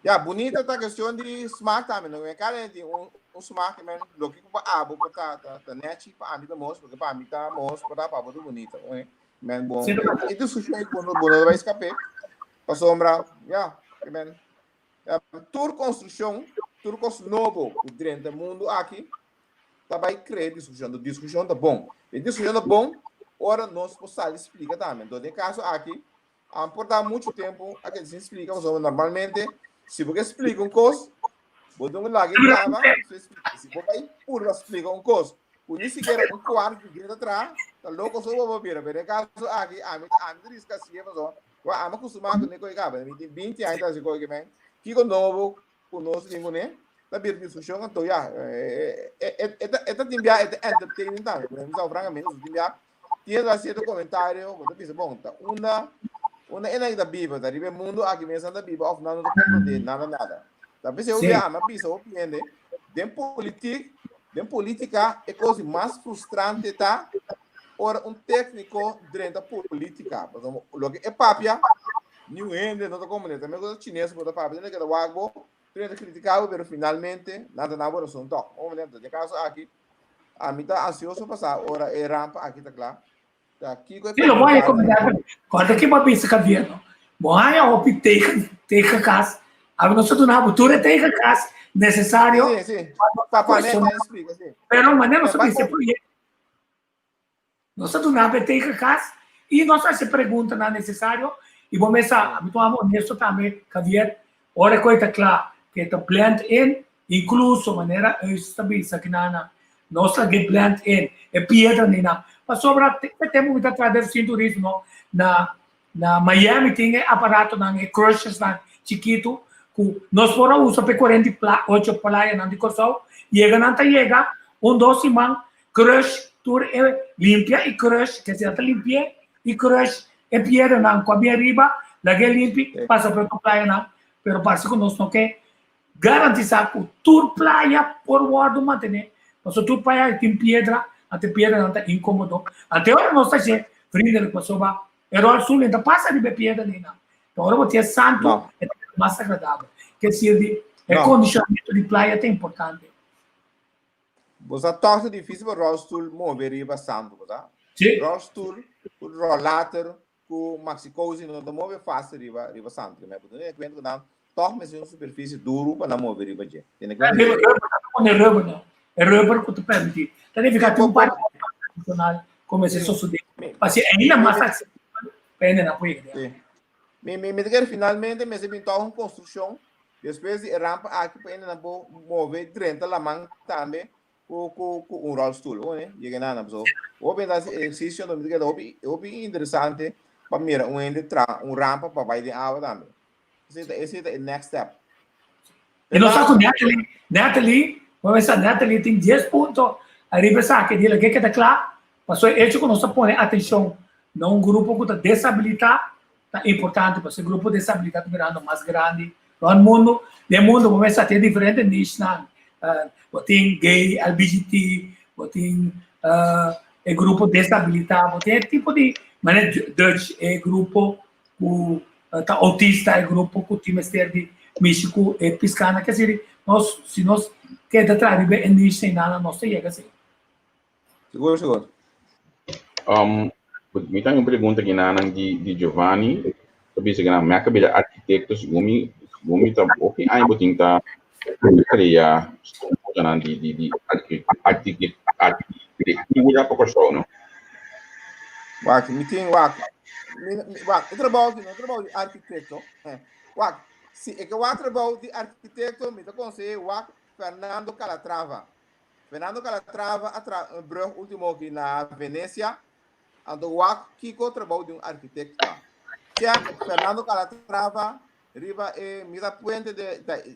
ya, bunita ta kestion di smak tambe, no kada hende tin un un smak, men loke ku pa abo por ta ta ta nèchi, pa ami ta mos, loke pa ami ta mos por ta pa abo ta bunita, bo hondi. Men bon, e diskushon ei bo no bo no ta bai skap'é, pasobra ya, men tur konstrukshon, tur kos nobo ku drenta e mundu aki, ta bai krea diskushon. Enton diskushon ta bon. E diskushon ta bon ora nos por sali splika tambe. Enton den e kaso aki, a por ta muchu tempu a keda sin splika pasobra normalmente si bo ke splika un kos, bo dun laga e kaba, si bo bai purba splika un kos ku ni sikiera un kuart di dje ta traha, ta loko so bo por bira. Pero den e kaso aki ami ami ta riska hasié pasobra wak ami a kustumá ku ne koe kaba. Mi tin binti aña ta hasi koe kimen. Kiko nobo ku nos tin kuné ta bira diskushon anto ya e ta tin bia e ta entertaining tambe por ejemplo francamente tin bia tin ta sierto komentario bo ta bisa bon ta unda unda e nan ta biba ta riba e mundo aki mes nan ta biba of nan no ta komprende nada nada ta p'esei hopi bia ami a bisa hopi hende den politik den politika e kos di mas frustrante ta ora un tékniko drenta politika pasobra loke e papia Niun hende no ta komprendé. Ta meskos e chines ku bo ta papia, nan ta keda wak bo, tur hende ta kritiká bo, pero finalmente nan ta na bo rason tòg. Bo komprendé? Anto den kaso aki, ami ta ansioso pa sa ora e rampa aki ta kla, ta kiko e Sí, lo bo haña komentario. Kòrda ke bo a bisa Javier, no? Bo haña hopi teken, tegengas. Ami nos ta duna bo tur e tegengas nesesario Sí, sí. Pa pa ne, ne splika, sí. Pero manera nos a bisa e proyekto. Nos ta duna bo e tegengas i nos ta hasi preguntanan nesesario i bo mes sa, ami ta wou honesto tambe Javier, ora ku e ta kla ku e ta blend in, inkluso manera Eus ta bisa kinana, nos ta get blend in e piedranan, pasobra te tempu mi ta traha den sin turismo na Na Miami tin e aparatonan, e crushersnan chikitu ku nos por a usa pa e 48 playanan di Kòrsou. Yega nan ta yega un dos siman crush tur e limpia i crush, ke nan ta limpi'é i crush e piedranan ku a bin ariba, lag'é limpi, pasa pa e otro playanan. Pero parse ku nos no ke Garantisá ku tur playa por wòrdu mantené, pasobra tur playa tin piedra, anto e piedranan ta inkomodo. Anto e ora nos ta hasié vriendelijk pasobra e ròlstoel no ta pasa riba e piedranan. Ta ora bo tin e santu e ta bira mas agradabel. Ke sirbi e kondishonamentu di playa ta importante. Bo sa tòg ta difísil pa ròlstoel move riba santu, bo sa? Ròlstoel ku ròlater ku Maxi Cosi no ta move fácil riba riba santu. Bo tene kuenta ku nan tòg mester un superfisie duru pa nan move riba dje. Tene kuenta ku esei. Ta pone rubber no. E rubber ku ta permití. Ta nifiká tin un par di kos adishonal ku mester sosodé pa hasi ainda mas aksesibel pa hendenan por yega den. Mi mi ta kere finalmente mester bin tòg un konstrukshon despues di e rampa aki pa hendenan por move drenta laman tambe ku ku ku un rolstoel hoor eh yega nana paso hopi hende hasi ehersisio anto mi ta keda hopi hopi interesante pa mira un hende traha un rampa pa bai den awa tambe esei ta esei ta e next step. I nos ta ku Natalie, Natalie, bo mester sa Natalie tin dies punto ariba esaki di loke ke ta kla, pasobra e hecho ku nos ta pone atenshon na un grupo ku ta desabilitá ta importante, pasobra e grupo desabilitá ta birando mas grandi rònt mundu. Den mundu bo mester sa tin diferente nichenan, bo tin gay, LBGT, bo tin e grupo desabilitá, bo tin e tipo di manera Dutch, e grupo ku ta autista, e grupo ku tin mester di mishi ku e piskanan. Ke esei nos si nos keda traha riba e niche einan nos ta yega esei. Sigur, sigur. Um, mi tengo un pregunta aquí nanan di, di Giovanni. Ta bisa que nan meka bira arquitecto, segun mi, segun mi ta hopi aña botin ta crea nan di di di arquitectura pa Kòrsou, no? Wak, mi tin wak. Mi, mi, wak, e trabou di, no trabou di arquitecto. Eh, wak, si e ke wak trabou di arquitecto, mi ta consehe wak Fernando Calatrava. Fernando Calatrava a traha un brug ultimo aki na Venecia. Anto wak kiko trabou di un arquitecto ta. Check Fernando Calatrava riba e mira puente de, de,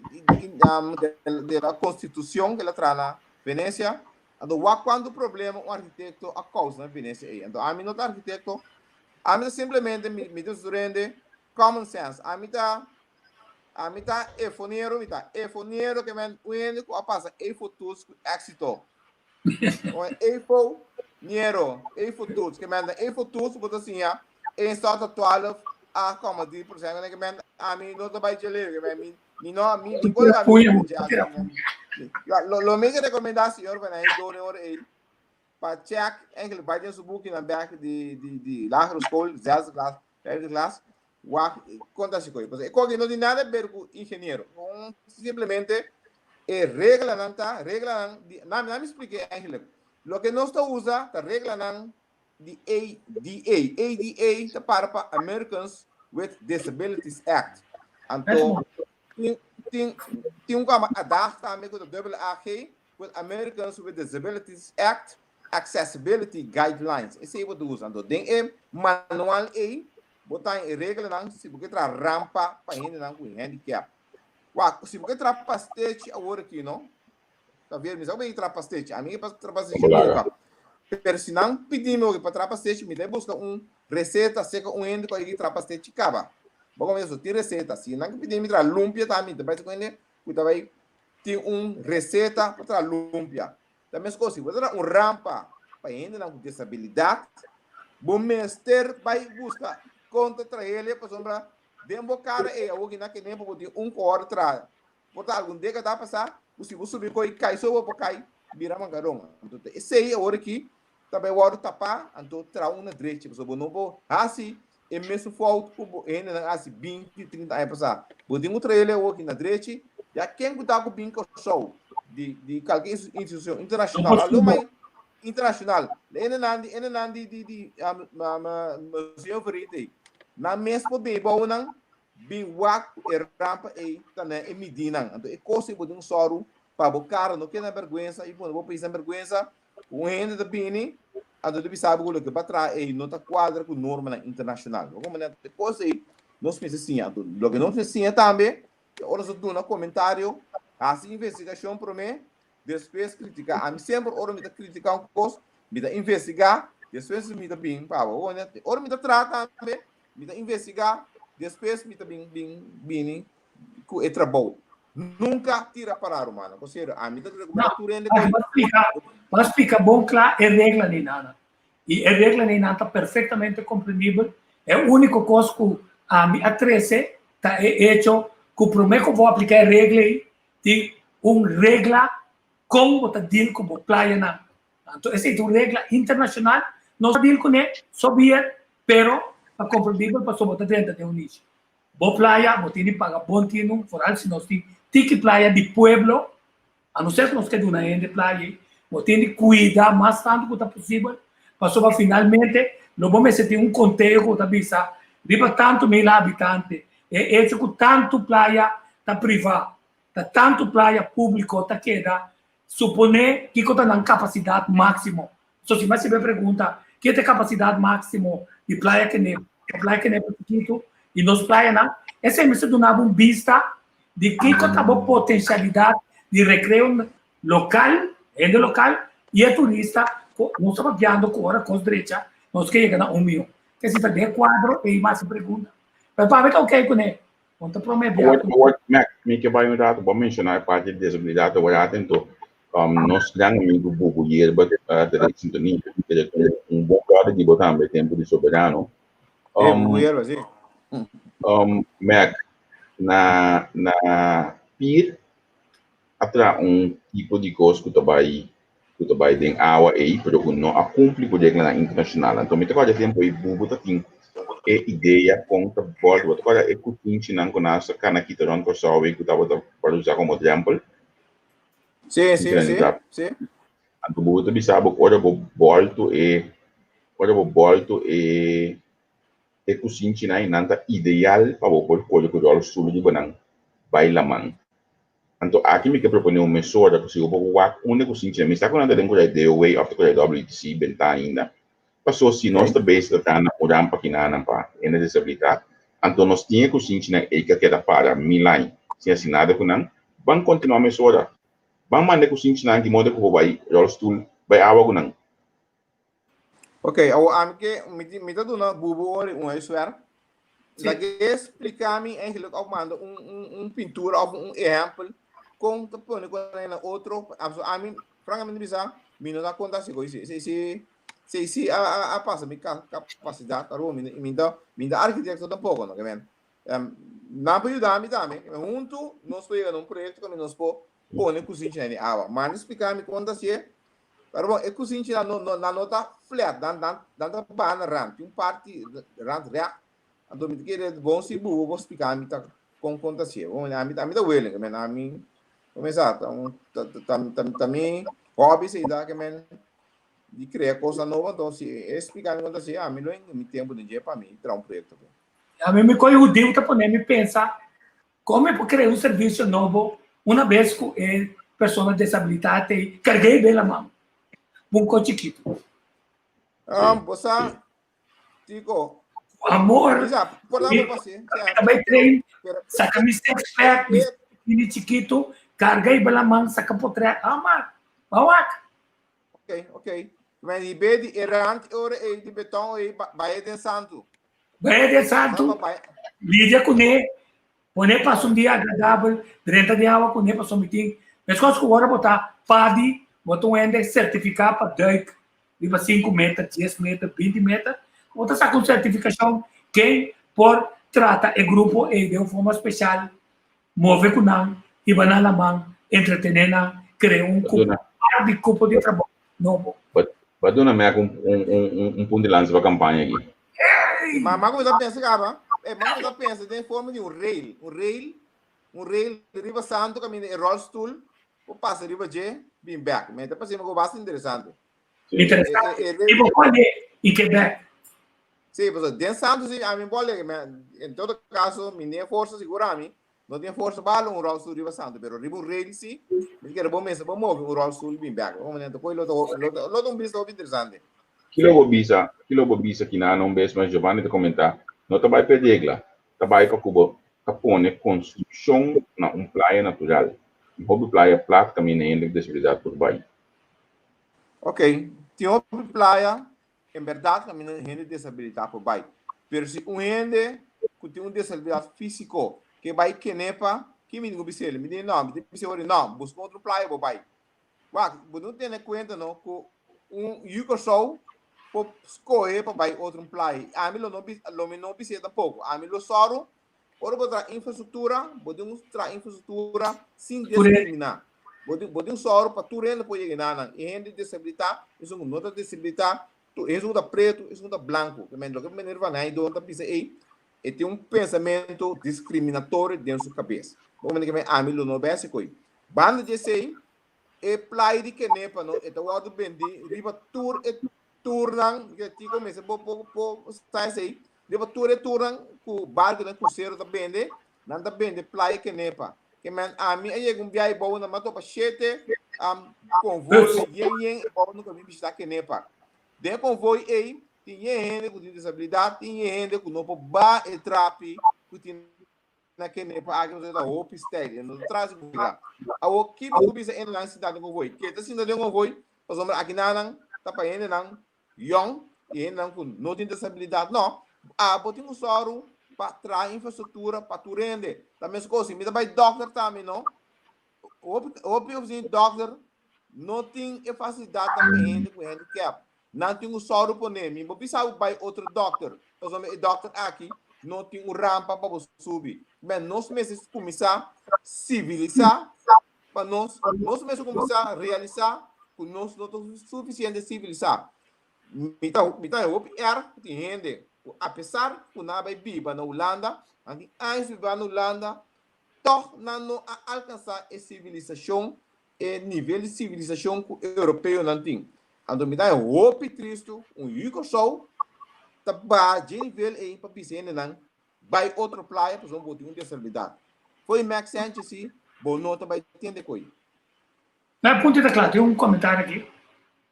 de, de la Constitucion que la traha na Venecia. Anto wak cuanto problema un arquitecto a causa na Venecia ei. Anto ami no ta arquitecto. Ami ta simplemente mi, mi ta surende common sense. Ami ta Ami ta efonero, mi ta efonero ke men un hende ku a pasa efo toets ku éksito. Un efo Niero, Eiffel-toets, ke men Eiffel-toets bo ta siña 1 staat tot 12, 8,3%. Ke men ami no ta bai dje ke men mi mi no mi mi kolega mi Ja, lo, lo mi ke rekomendá señor Van Eyck ora ei pa check eigenlijk bai den su buki nan bek di di di lagere school, zesde klas, vijfde klas, wak konta si koe. E koki no tin nada ber ku ingeniero. Simplemente e reglanan ta, reglanan di, na, na mi explique eigenlijk. Loke nos ta usa ta reglanan di ADA. ADA ta para pa Americans with Disabilities Act. Anto, tin, tin, tin un kama ADAG tambe ku ta dubbel AG, with Americans with Disabilities Act Accessibility Guidelines. Esei bo ta usa. Anto, den e manual ei, bo ta e reglanan si bo ke traha rampa pa hendenan ku handicap. Wak, si bo ke traha pastechi awor aki, no? Ta ver, mi sa ku traha pastechi. Ami ke traha pastechi nunka. Pero si nan pidi mi pa traha pastechi, mi ta buska un receta seka un hende ku a yega traha pastechi kaba. Bo komo eso, tin receta. Si nan ke pidi mi traha lumpia tambe, mi ta bai seka un hende ku ta bai tin un receta pa traha lumpia. Ta meskos, si bo ta traha un rampa pa hendenan ku desabilidat, bo mester bai buska kon ta trahel pasobra den bo kara ei awor ki nan kende pa bo tin un kor traha. Por ta algun dékada pasá ku si bo subi koi kai so bo por kai bira mangaron. Anto ta esei awor aki ta bai wòrdu tapá anto traha un na drechi pasobra bo no por hasi e mesun fout ku bo hendenan a hasi binti, trinta aña pasá. Bo tin ku traha el awor aki na drechi ya ken ku ta ku bin Kòrsou di di kalke institushon internashonal alo mai internashonal hendenan di hendenan di di di Museo Verite nan mes por bin bou nan Bin wak ku e rampa ei ta na e midínan. Anto e kos ei bo tin un sòru pa bo kara no keda na bèrgwensa i pone bo pais na bèrgwensa ku un hende ta bini anto ta bisa bo ku loke bo a traha ei no ta kuadra ku normanan internashonal. Bo komprende? Anto e kos ei nos mester siña. Anto loke nos mester siña tambe ta ora nos ta duna komentario, hasi investigashon promé, despues kritiká. Ami semper ora mi ta kritiká un kos, mi ta investigá, despues mi ta bin pa bo. Bo komprende? Ora mi ta traha tambe, Mi ta investigá, despues mi ta bin bin bini ku e trabou. Nunka tira pará, rumannan. Por serio, ami ta rekomendá tur hende ku. Bo splika, bo splika bon kla e reglanan einan. I e reglanan einan ta perfektamente komprendibel. E úniko kos ku ami a trese ta e echo ku promé ku bo apliká e regla ei, tin un regla kon bo ta deal ku bo playanan. Anto esei ta un regla internashonal, nos a deal kuné so bien, pero ta komprendibel pasobra bo ta drenta den un niche. Bo playa bo tin di paga bon tinu, foral si nos tin tiki playa di pueblo, a no ser ku nos ke duna hende playa ei, bo tin di kuida mas tantu ku ta posibel, pasobra finalmente lo bo mester tin un konteo ku bo ta bisa riba tantu mil habitante, e echo ku tantu playa ta privá, ta tantu playa públiko ta keda Suponé kiko ta nan kapasidat máksimo. So si mi a sibi e pregunta, ke ta e kapasidat máksimo di Playa Kenepa? E Playa Kenepa chikitu i nos playanan, esei mester duna bo un bista di kiko ta bo potensialidat di rekreo lokal, hende lokal i e turista ku nos ta papiando ku ora kos drecha nos ke yega na un mion. Kesi ta den e kuadro ei mi a hasi pregunta. Pero pa mi ta oké kuné. Bon ta promé bia ku. Awor, Mac, mi ke bai un rato, bo a menshoná e parti di desabilidat awor atento. Nos gran amigu Bubu Yerba ta den sintonia, keda ku un bon bròder di bo tambe, tempu di Soberano. E, Bubu Yerba, si. Mac, na na pir a traha un tipo di kos ku ta bai ku ta bai den awa ei, pero ku no a kumpli ku reglanan internashonal. Anto mi ta kòrda e tempu ei Bubu ta tin e idea kon ta bòltu. Bo ta kòrda e kutinchinan ku nan sa kana kita rònt Kòrsou ei ku tabata wòrdu usá komo drèmpel? Sí, sí, sí, sí. Anto Bubu ta bisa bo ku ora bo bòltu e ora bo bòltu e e kusinchinan ei nan ta ideal pa bo por kore ku ròlstoel riba nan bai laman. Anto aki mi ke proponé un mesora ku si bo por wak unda ku sinchi nan. Mi sa ku nan ta den ku DOA òf ta ku WTC bentá ainda. Paso si nos ta bezig ta traha na un rampa kinanan pa hende desabilitá, anto nos tin e ku sinchi nan ei ka keda para mil aña sin hasi nada ku nan. Ban kontinuá mesora. Ban manda e ku sinchi nan di moda ku bo bai ròlstul bai awa ku nan. Ok, awor ami ke mi ti- mi ta duna bubu ori un huiswerk. Sí. La ke explica mi eigenlijk of manda un, un, un pintura of un ehempel kon ta pone kon na otro. Amso ami francamente bisa mi no ta konta si koi si si si. Si si a a a pasa mi kapasidat aruba mi mi ta mi ta arkitekto tampoko no ke men nan por yuda mi tambe huntu nos por yega na un proyekto kaminda nos por pone kusinchinan den awa. Manda splika mi kon ta hasié pero bon e kusinchinan no no nan no ta flat nan nan nan ta baha na rand tin un parti rand règt anto mi ta kere bon si bubo por splika mi ta kon kon ta hasié bon ami ta willing ke men ami kuminsá ta ta ta ta mi hobby si ta ke men di crea cosnan nobo, anto si e explica mi con ta haci, ami lo in mi tempo den dje pa mi traha un proyecto pe. Ami mi coy hudiu ta pone mi pensa con mi por crea un servicio nobo una bes cu e persona desabilita te carga e bela man un co chikito. Ah, bo sa, Tico. Cu amor. Bisa, por la bo pasi. Ta bay train, saca mi six pack, mi bikini chikito, carga e bela man, saca potret. Ah, man, bawak. Ok, ok. Men di be di e rand ora e di beton e bai den santu. Bai den santu. Lidia kuné, pone pasa un dia agradabel, drenta den awa kuné pasobra mi tin. Meskos ku ora bo ta padi, bo ta un hende sertifiká pa duik riba sinku meter, dies meter, binti meter, bo ta saka un sertifikashon ken por trata e grupo ei den un forma speshal Move ku nan, hiba nan laman, entretené nan, krea un kupo, par di kupo di trabou nobo. Bo a duna Mac un un punto di lansa pa kampaña aki. Ma ma kuminsá pensa kaba, eh, ma kuminsá pensa den forma di un rail, un rail, un rail riba santu kaminda e rolstoel por pasa riba dje bin bèk. Mi ta parse mi ku basta interesante. Interesante. I bo pone i ke bèk. Sí, pasobra den santu sí ami bo alegre, ma en todo caso mi n'e forsa sigur ami no tin forsa pa hala un rolstoel riba santu, pero riba un rail sí, mi kere bo mester bo move un rolstoel bin bèk. Bo manera ta koe lo ta lo ta un bista hopi interesante. Kilo bo bisa, kilo bo bisa kinana un bes mas Giovanni ta komentá, no ta bai p'e regla, ta bai pa ku bo ta pone konstrukshon na un playa natural. Un hopi playa plat kaminda hende ku desabilidat por bai. Ok, tin hopi playa En berdad caminda hende desabilita por bay. Pero si un hende cu tin un desabilidad fisico ke bay Kenepa, ki mi tin cu bisele? Mi di no, mi tin bisele ora no, busca otro playa bo bay. Wak, bo no tene cuenta no cu un yu Corsou por scohe pa bay otro playa. Ami lo no lo mi no bisele tampoco. Ami lo soro Ora bo traha infrastruktura, bo tin un traha infrastruktura sin diskriminá. Bo tin, bo tin un sòru pa tur hende por yega nan. E hende desabilitá, esun ku no ta desabilitá, tur, esun ku ta pretu, esun ku ta blanku. Ke men loke meneer Van Heydoorn ta bisa ei, e tin un pensamentu diskriminatorio den su kabes. Bo mende ke men ami lo no bese ku ei. Banda di esei, e playa di Kenepa no, e ta wòrdu bendí riba tur e turnan, ke Tico mester por por por sa esei, Riba tur e turnan ku barkunan krusero ta bende, nan ta bende Playa Kenepa. Ke men ami a yega un biahe bou nan m'a topa shete konvoi yen yen e bou nan ku a bin bishitá Kenepa. Den e konvoi ei tin yen hende ku tin desabilidat, tin yen hende ku no por ba e trapi ku tin na Kenepa aki pasobra ta hopi stijl e no ta traha su kuga. Awor ki bo ku bisa hendenan sinta den konvoi? Ke ta sinta den konvoi pasobra akinanan ta pa hendenan yòn i hendenan ku no tin desabilidat. No, abo tin ku sòru pa traha infrastruktura pa tur hende. Ta meskos si mi ta bai dòkter tambe no, hopi hopi ofisina di dòkter no tin e fasilidatnan pa hende ku handicap. Nan tin ku sòru pone. Mi bo bisa bo bai otro dòkter pasobra e dòkter aki no tin un rampa pa bo subi. Men nos mester kuminsá sivilisá Pa nos, nos mester kuminsá realisá ku nos no ta sufisiente sivilisá. Mi ta, mi ta hopi erg ku tin hende ku apesar ku nan a bai biba na Hulanda, nan tin años biba na Hulanda, tòg nan no a alkansá e sivilisashon, e nivel di sivilisashon ku europeonan tin. Anto mi ta hopi tristu un yu Kòrsou ta baha dje nivel ei pa bisa hendenan Bai otro playa pasobra bo tin un desabilidat. Fo'i Max Sanchez si bo no ta bai tende ko'i. Mi punto ta kla, tin un komentario aki.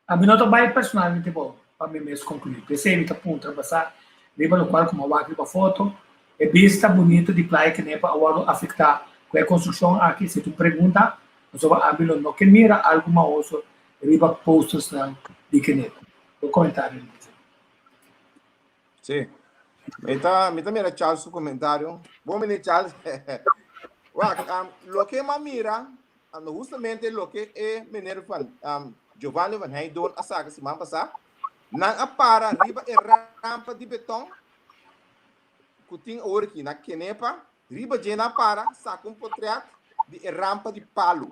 Ami no ta bai personalmente bo pa mi mes konkluí. P'esei mi ta puntra basá riba lokual ku mi a wak riba foto. E bista bunita di Playa Kenepa a wòrdu afektá ku e konstrukshon aki? Esei ta un pregunta, pasobra ami lo no ke mira algu mahoso riba postersnan di Kenepa. Bo komentario riba esei? Sí. Mi ta, mi ta mira Charles su comentario. Bon bini Charles. Wak, um, lo que ma mira, um, justamente lo que e meneer van um, Giovanni van Heijdoorn a saca siman pasá, Nan a para riba e rampa di beton ku tin awor aki na Kenepa, riba dje nan a para saka un potret di e rampa di palu.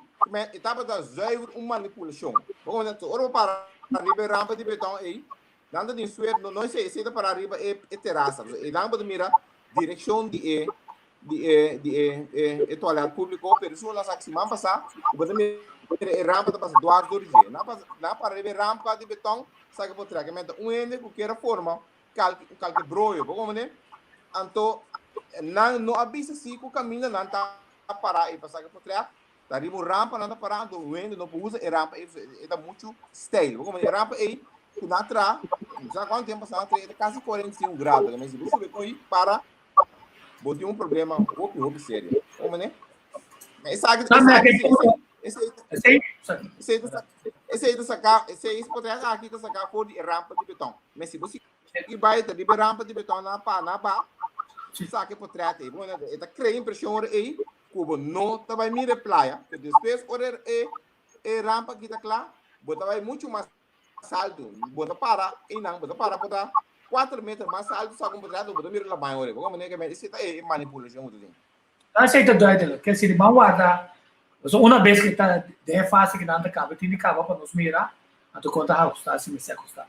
E tabata zuiver un manipulashon. Bo komprende? So ora bo para riba e rampa di beton ei, nan ta tin suerte, no esei, esei ta para riba e e terasa. So einan bo ta mira direkshon di e di e di e e e toilet públiko, pero esun nan saka siman pasá, ku bo ta mira e rampa ta pasa dwars dor di dje. Nan pasa nan para riba e rampa di beton, saka potret. Ke mester un hende ku kier a forma kalke kalke broyo, bo komprende? Anto nan no a bisa si ku kaminda nan ta pará ei pa saka potret, ta riba un rampa nan ta pará, anto un hende no por usa e rampa ei, e ta muchu steil. Bo komprende? E rampa ei ku nan traha, no sa kuantu tempu pasá nan traha, e ta kasi 45 grado. Ke mester si bo subi kon ei para, bo tin un problema hopi hopi serio. Bo komprende? Esaki, esaki, esei, esei, esei ta esei ta saká, esei potret aki ta saká for di e rampa di beton. Mester si bo sigui bai ta riba e rampa di beton nan pa nan ba, saka e potret ei. Bo e ta krea impreshon ora ei ku bo no ta bai mira e playa, pero despues ora e e rampa aki ta kla, bo ta bai muchu mas altu. Bo ta para einan, bo ta para por ta kuater meter mas altu saka un potret, bo ta mira laman ora ei. Bo komprende? Esei ta e manipulashon ku ta tin. Esei ta duidelijk. Ke si ban warda, pasobra una bes ke ta den e fase ke nan ta kaba, tin di kaba pa nos mira, anto kon ta ahusta si mester ahusta.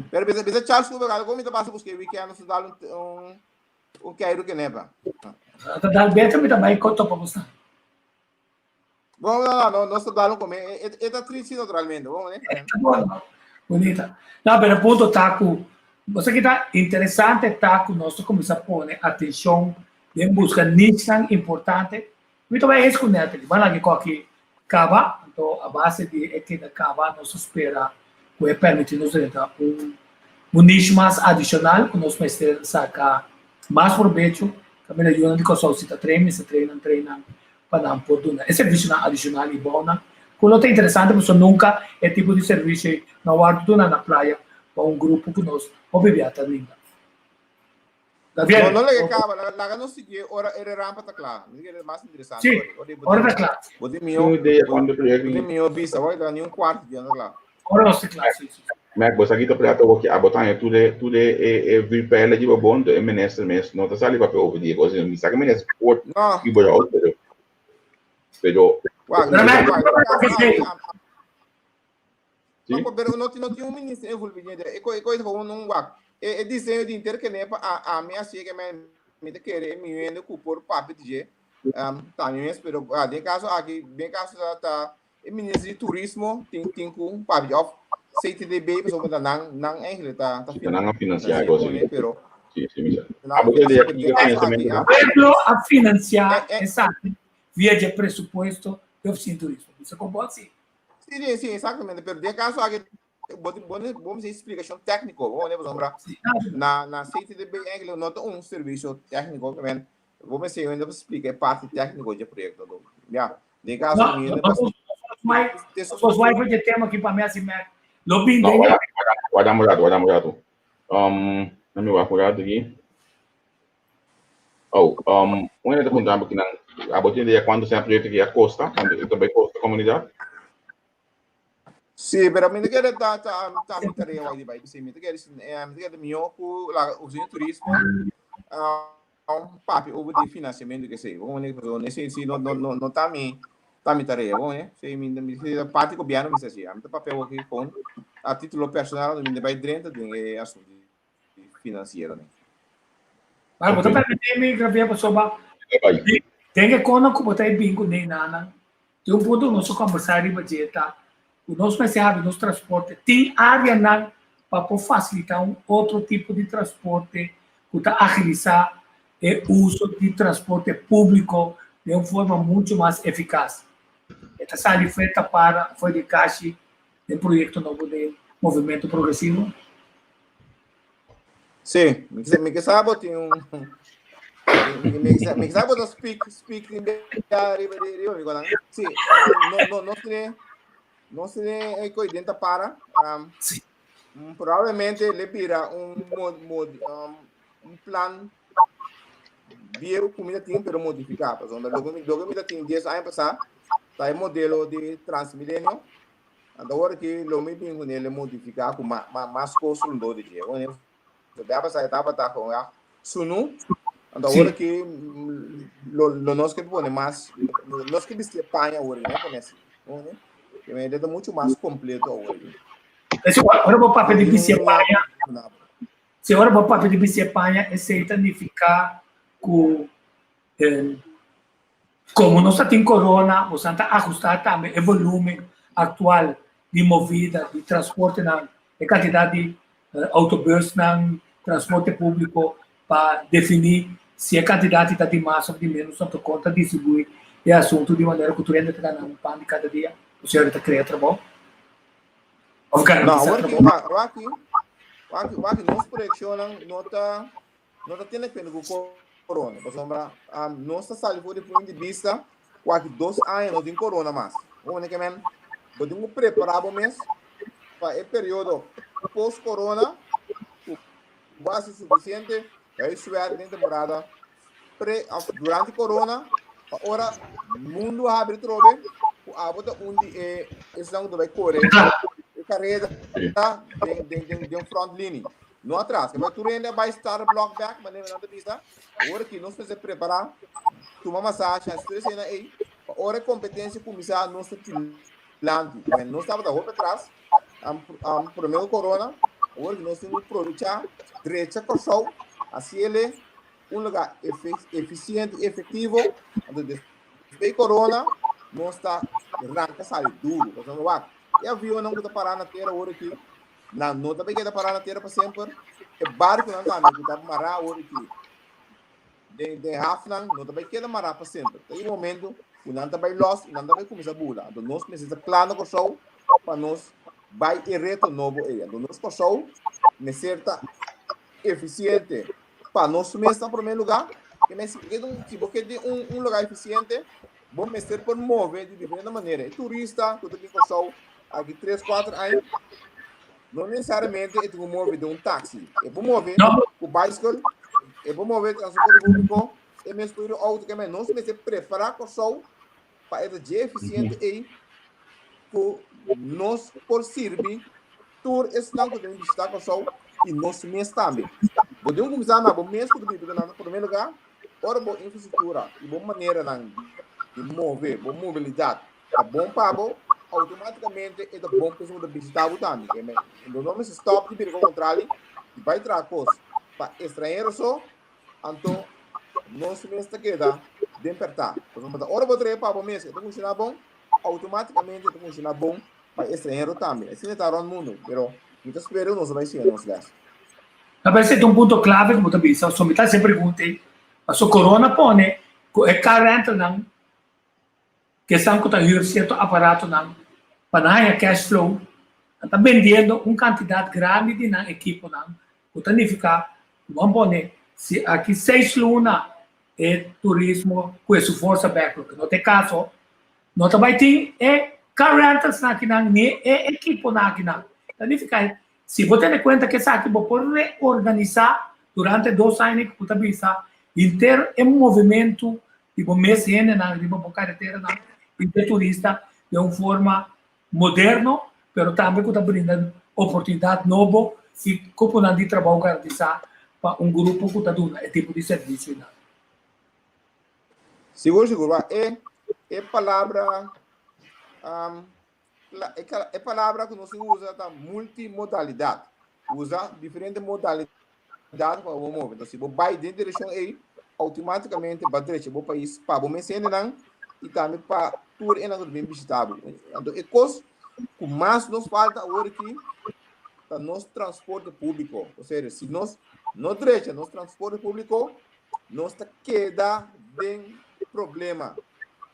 Pero bisa bisa Charles Cooper algo mi ta pasa buska e weekend nos ta dal un un un keiru kenepa. Ta dal beter mi ta bai ko topa boso. Bon no no no nos ta dal un come e e ta triste naturalmente bon ne. Bon bonita. No pero punto ta ku boso kita interesante ta ku nos ta kuminsá pone atenshon den buska nichnan importante. Mi ta bai eens ku Natalie, ban laga e koki kaba, anto a base di e keda kaba nos ta spera ku e permití nos drenta un un niche mas adishonal ku nos mester saka mas probecho. Kaminda yunan di Kòrsou si ta train, mester train nan train nan pa nan por duna e servisionan adishonal i bounan ku lo ta interesante pasobra nunka e tipo di servisio ei no a wòrdu duna na playa pa un grupo ku nos hopi bia ta ninga. Gabriel. No, no laga kaba, laga nos sigui ora e rampa ta kla. Mi kere mas interesante. Sí, ora ta kla. Bo tin mihó, bo tin mihó bista, wak ta ni un kuarto di ta kla. Ora nos ta kla, sí, sí. Mek, bo sa kita plata woki abo taña tur e tur e e e vuurpijlen di bo bon, e minister mes no ta sali papia over di e cos, mi sa ke minister por No. überhaupt, pero pero Wak, Pero wak, Mek, wak, wak, Sí? No, pero no, no tin un minister envolvi den e ko e ko gewoon un wak. E e diseño di inter kenepa a a mi así que men mi te kere e mi wende ku por papi di dje. Um, ta mi mes, pero ah, den caso aki, den caso ta, ta e minister di turismo tin tin ku papi of CTDB pasobra ta nan nan eigenlijk ta ta Sí, nan a financiá e cosa financiá pero Sí, sí, mi sa. nan Abo te financiá idea pero kiko den caso aki financiamento ah, ta? Pueblo a financiá eh, eh, esaki via dje presupuesto di Oficina di Turismo. Bisa kon bo así? Sí, sí, sí, exactamente. Pero den caso aki, bo bo bo mester explicación técnico, bo ne pasobra na na CTDB eigenlijk no ta un servicio técnico, men bo mester ainda explica e parte técnico dje proyecto. Do. Ja, den caso No, mi no, ainda no, nos vai voor de tema aqui para mim assim, mas lo bem No, den guarda, guarda un rato, guarda un rato. Um, let me wak un rato aquí. Oh, um, un hende ta puntra bo kinan, abo tin idea cuanto sea proyecto ki a costa, cuanto e ta bay costa comunidad? Sí, pero mi no kere ta ta ta mi tarea wak di bai sí, mi ta kere eh, mi ta kere mihó ku la oficina de turismo um, papi over di financiamento que sei. Bon, ne, ese sí no no no no ta mi ta mi tarea, bon, eh. Sí, mi mi sí, parte gobierno mi sa sí. Mi ta papia wak con a título personal mi bai drenta den e asunto financiero ne. Maar bo ta permití mi Javier pasobra den e kono ku bo ta e bin ku nei nanan tin un punto ku nos a kombersá riba dje ta ku nos mester habi nos transporte tin áreanan pa por fasilitá un otro tipo di transporte ku ta agilisá e uso di transporte públiko den un forma muchu mas efikas. E ta sali for e tapara for di kashi den proyekto nobo di Movimento Progresivo? Sí, mi ke mi ke sa bo tin un mi ke mi ke sa bo ta speak speak riba riba riba mi konan. Sí, no no no tiene no tiene e koi den ta para. Um, Sí. probablemente le bira un mod, mod, um, un plan bieu ku mi ta tin pero modifiká. Pasobra loke mi loke mi ta tin 10 aña pasá ta e modelo di Transmilenio. Anto ora ki lo mi bin kuné le modifiká ku mas kos rondó di dje. Bia pasá e tabata kon ya sunu. Anto ora ki lo lo nos ke pone mas nos ke bisti e paña awor no pone así. Ke me ta mucho mas kompleto awor. Ese ora bo papia di bisti e paña. Si ora bo papia di bisti e paña esei ta nifiká ku Komo nos ta tin korona, bosan ta ahustá tambe e volúmen aktual di movida di transportenan, e kantidat di outobùsnan, transporte públiko, pa definí si e kantidat ta di mas òf di ménos, anto kon ta distribuí e asuntu di manera ku tur hende ta gana un pan di kada dia, osea ta krea trabou òf garantisá trabou. No, awor aki, wak, nos proyekshonnan no ta no ta tene kuenta ku corona, pasobra nos ta sali for di punto di bista ku aki 2 aña no tin corona mas. Bo ke men, bo tin ku prepará bo mes pa e periodo post corona ku bo hasi sufisiente huiswerk den temporada pre of durante corona pa ora mundu habri trobe ku abo ta un di e esnan ku ta bai kore e kareda den front linie. No atras. Kaba tur hende a bai start blok bek, manera nan ta bisa. Ora ki nos mester prepará, tuma masashi, hasi tur esena ei, pa ora e kompetensia kuminsá nos ta dilanti. Bueno, nos tabata hopi atras, promé ku korona, awor ki nos tin ku probechá, drecha Kòrsou, hasiele un lugá efisiente i efektivo, anto despues di korona nos ta ranka sali duru. Pasobra wak, e avionnan ku ta pará na tera awor aki, Nan no ta bay keda pará na tera pa semper. E barkunan tambe ku ta mará awor aki den hafnan no ta bay keda mará pa semper. Ta yega un momento ku nan ta bay lòs i nan ta bay kuminsá bula. Anto nos mester ta kla na Kòrsou pa nos bay e reto nobo ei. Anto nos Kòrsou mester ta efisiente pa nos mes na promé lugá. Si bo ke tin un lugá efisiente, bo mester por move di diferente manera. E turista ku ta bin Kòrsou aki 3, 4 aña, no nesesariamente e tin ku move den un taxi. E por move ku baiskel, e por move transporte públiko, e mes por ir outo. Ke men nos mester prepará Kòrsou pa e ta dje efisiente ei ku nos por sirbi tur esnan ku ta bin bishitá Kòrsou i nos mes tambe. Bo tin ku kuminsá na bo mes ku ta biba na promé lugá. Ora bo infrastruktura i bo maneranan di move, bo mobilidat ta bon pa bo, outomátikamente e ta bon pa esun ku ta bishitá bo tambe. Bo no mester stòp di bira kontrali di bai traha kos pa estranhero so, anto nos mes ta keda den pèrtá. Pasobra ora bo traha pa bo mes e ta funshoná bon, outomátikamente e ta funshoná bon pa estranhero tambe. Asina ta rònt mundu, pero mi ta spera ku nos a bai siña nos lès. Ta parece ta un punto clave cu bo ta bisa, so mi ta haci e pregunta ey, paso corona pone cu e car rentalnan, cu esnan cu ta huur cierto aparatonan pa nan haya cash flow, nan ta bendiendo un cantidad grandi di nan equiponan, cu ta nifica cu bo a pone si aki 6 luna e turismo cu e su forsa bek, loke no ta e caso, no ta bay tin e car rentals nan akinan ni e equiponan akinan. Ta nifica si bo tene kuenta ku esaki bo por reorganisá durante 2 aña ku bo ta bisa henter e movementu di bo mes hendenan riba bo kareteranan i di e turista den un forma moderno pero tambe ku ta brinda oportunidat nobo i kuponan di trabou garantisá pa un grupo ku ta duna e tipo di servisionan. Sigur sigur wak e palabra E palabra ku nos usa ta multimodalidat. Usa diferente modalidat pa bo move. Entonces, si bo bai den direkshon ei, outomátikamente bo a drecha bo pais pa bo mes hendenan i tambe pa tur esnan ku ta bin bishitá bo. Anto e kos ku mas nos falta awor aki ta nos transporte públiko. Osea, si nos no drecha nos transporte públiko, nos ta keda den problema.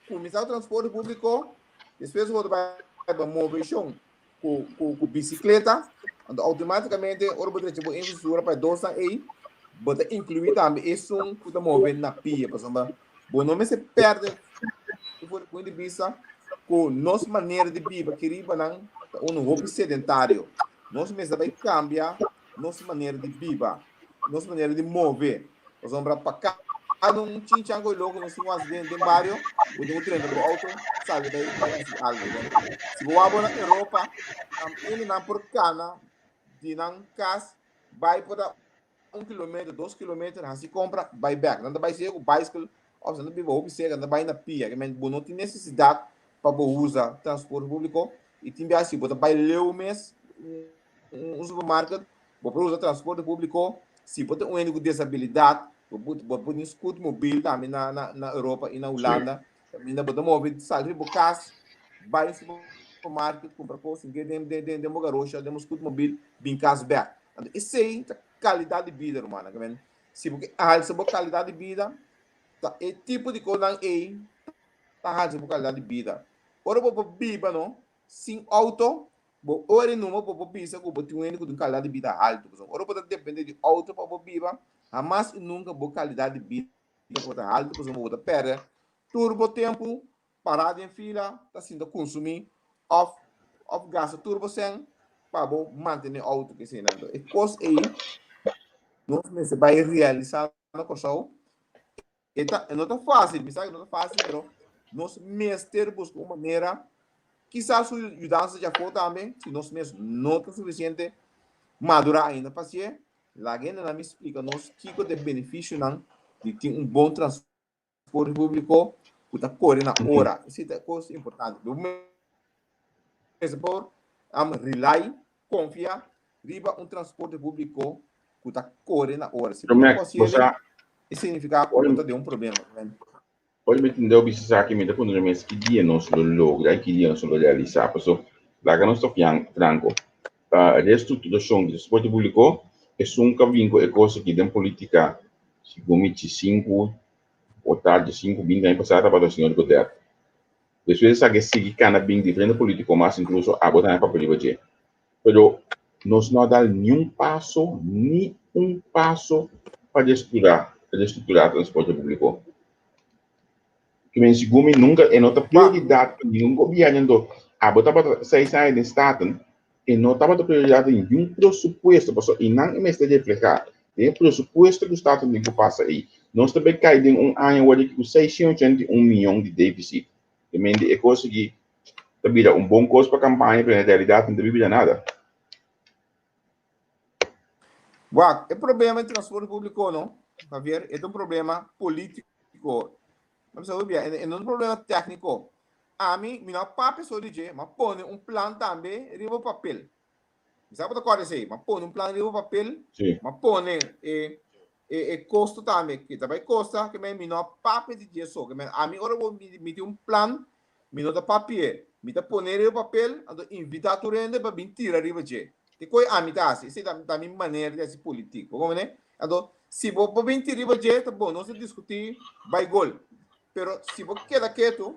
Kuminsá ku transporte públiko. Despues bo ta bai pa moveshon ku bisikleta, anto outomátikamente ora bo drecha bo infrastruktura pa e dosnan ei, bo ta inkluí tambe esun ku ta move na pia, pasobra bo no mester pèrdè for di punto di bista ku nos manera di biba aki riba nan ta unu hopi sedentario. Nos mester bai kambia nos manera di biba, nos manera di move, pasobra pa. un chinchan ku loko nos tin was den den bario, bo tin ku drenta bo auto, sali bai bai hasi algu. Si bo wak bo na Europa, hendenan por kana di nan kas bai por ta un kilometer, dos kilometer, hasi kompra, bai bèk. Nan ta bai sea ku baiskel òf nan ta biba hopi serka, nan ta bai na pia. Ke men bo no tin nesesidat pa bo usa transporte públiko i tin biaha si bo ta bai leu mes un supermarket, bo por usa transporte públiko. Si bo ta un hende ku desabilidat, bo por bo por tin scootmobiel tambe na na na Europa i na Hulanda. Kaminda bo ta move sali di bo kas, bai supermarket, kumpra kos, hinke den den den bo garosha, den bo scootmobiel, bin kas bèk. Anto esei ta kalidat di bida, rumannan. Ke men, si bo ke alsa bo kalidat di bida, ta e tipo di kosnan ei ta halsa bo kalidat di bida. Ora bo por biba no sin outo, bo ora i numa bo por bisa ku bo tin un hende ku tin un kalidat di bida haltu. Pasobra ora bo ta depende di outo pa bo biba, hamas i nunka bo kalidat di bida por ta haltu pasobra bo ta pèrdè tur bo tempu pará den fila ta sinta kunsumí òf òf gasta tur bo sèn pa bo mantené outo ku eseinan. E kos ei nos mester bai realisá na Kòrsou. E ta e no ta fásil, mi sa ku no ta fásil, pero nos mester buska un manera, kisas su yudansa di afó tambe, si nos mes no ta sufisiente madurá ainda pa hasié, laga hendenan mi splika nos kiko ta e benefisionan di tin un bon transporte públiko ku ta kore na ora. Esei ta e kos importante. Bo mester por rely, konfia riba un transporte públiko ku ta kore na ora. Si bo no por hasiel, e signifiká ku bo ta den un problema. Ora mi tende bo bisa esaki, mi ta puntra mi mes ki dia nos lo logra i ki dia nos lo realisá. Pasobra, laga nos ta franko, restrukturashon di transporte públiko esun ka bin ku e kos aki den polítika segun mi chi sinku o tardi sinku binti aña pasá tabata señor Godett. Despues esaki a sigui kana bin diferente polítiko mas, inkluso abo tambe papia riba dje. Pero nos no a dal niun paso, ni un paso pa restrukturá, restrukturá transporte públiko. Ke men segun mi nunka e no ta prioridat pa ningun gobièrnu anto abo tabata seis aña den Staten e no tabata prioridat den ningun presupuesto pasobra einan e mester reflehá den e presupuesto ku Staten tin ku pasa ei. Nos ta bai kai den un aña wòrdu aki ku 681 mion di defisit. Ke men di e kos aki ta bira un bon kos pa kampaña pero en realidat no ta bira nada. Wak, e problema di transporte públiko no, Javier, e ta un problema polítiko. Mi bisa hopi bia, e no ta un problema tékniko. Ami, mi no a papia so di dje, mi a pone un plan tambe riba papel. Mi sa bo ta kòrda esei. Mi a pone un plan riba papel, mi a pone e e kosto tambe ke ta bai kosta, ke men mi no a papia di dje so. Ke men ami ora bo mi tin un plan, mi no ta papi'é. Mi ta pone riba papel, anto invitá tur hende pa bin tira riba dje. Te koe ami ta hasi. Esei ta ta mi manera di hasi politik. Bo komprende? Anto, si bo por bin tira riba dje, ta bon. Nos ta diskutí bai gol. Pero si bo keda ketu,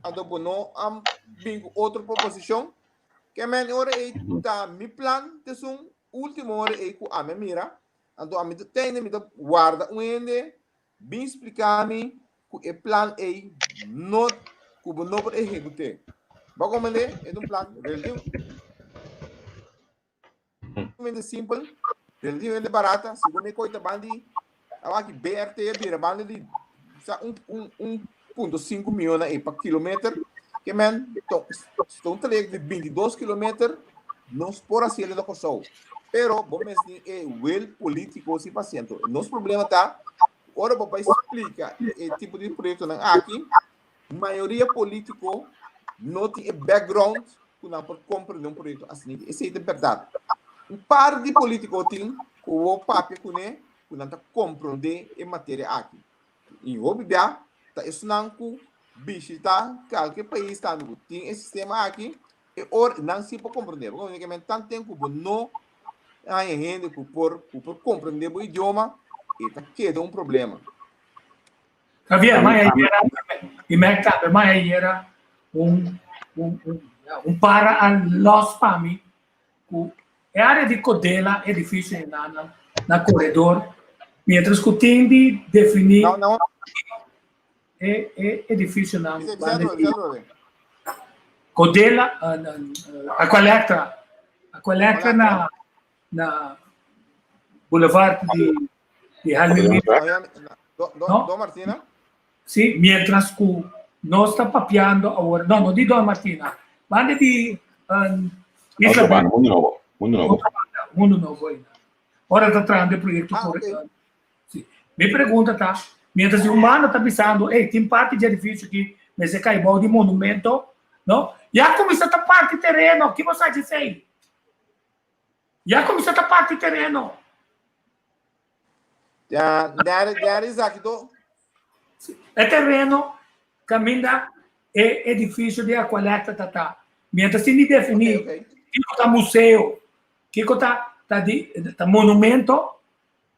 anto bo no a bin ku otro proposishon, Ke men ora ei ta mi plan tesun ultimo ora ei ku ami a mira, anto ami ta tende mi ta warda un hende bin splika mi ku e plan ei no ku bo no por ehekut'é. Bo a komprendé? E ta un plan relativamente simpel, relativamente barata. Si bo me koi ta ban di awaki BRT a bira banda di sa un un un punto sinku mion ei pa kilometer. Ke men to ta un trayekto di 22 kilometer nos por hasiel na Kòrsou. Pero bo mes tin e wil polítiko si pa hasiendo. Nos problema ta ora bo bai splika e tipo di proyektonan aki, mayoria polítiko no tin e background ku nan por komprendé un proyekto asina. Esei ta bèrdat. Un par di polítiko tin ku bo papia kuné ku nan ta komprondé e materia aki. I hopi bia ta esnan ku bishitá kalke pais tambe ku tin e sistema aki, e ora nan si por komprondé. Bo komprendé ke men tan tempu ku bo no haña hende ku por ku por komprendé bo idioma, e ta keda un problema. Javier, mai ayera, i Mac tambe, mai ayera un un un un para a los pa mi ku e área di Codela, edifisio na na na koredor, mientras ku tin di definí No, no. e e edifisionan Bisa, bisa banda atrobe, di bisa atrobe. Codela, Aqualectra, Aqualectra na na boulevard di di Jaime Miller. Na, na, na. Do, do, No? Don Martina? Sí, mientras ku nos ta papiando awor, no, no di Don Martina, banda di Isla Otro banda, Mundo Nobo, Mundo Nobo. Otro banda, Mundo Nobo ainda. Ora ta trahando e proyecto Ah, por, ok. sí. Mi pregunta ta, mientras un banda ta bisando, hey, tin parti di edificio aki mester kai bou di monumento, no? Ya kuminsá ta parti tereno, ki bo sa dje esei? Ya kuminsá ta parti tereno. Ya, dere, dere esaki to. E tereno kaminda e edifisio di Aqualectra ta ta. Mientras tin di definí Ok, ok. kiko ta museo, kiko ta ta di ta monumento,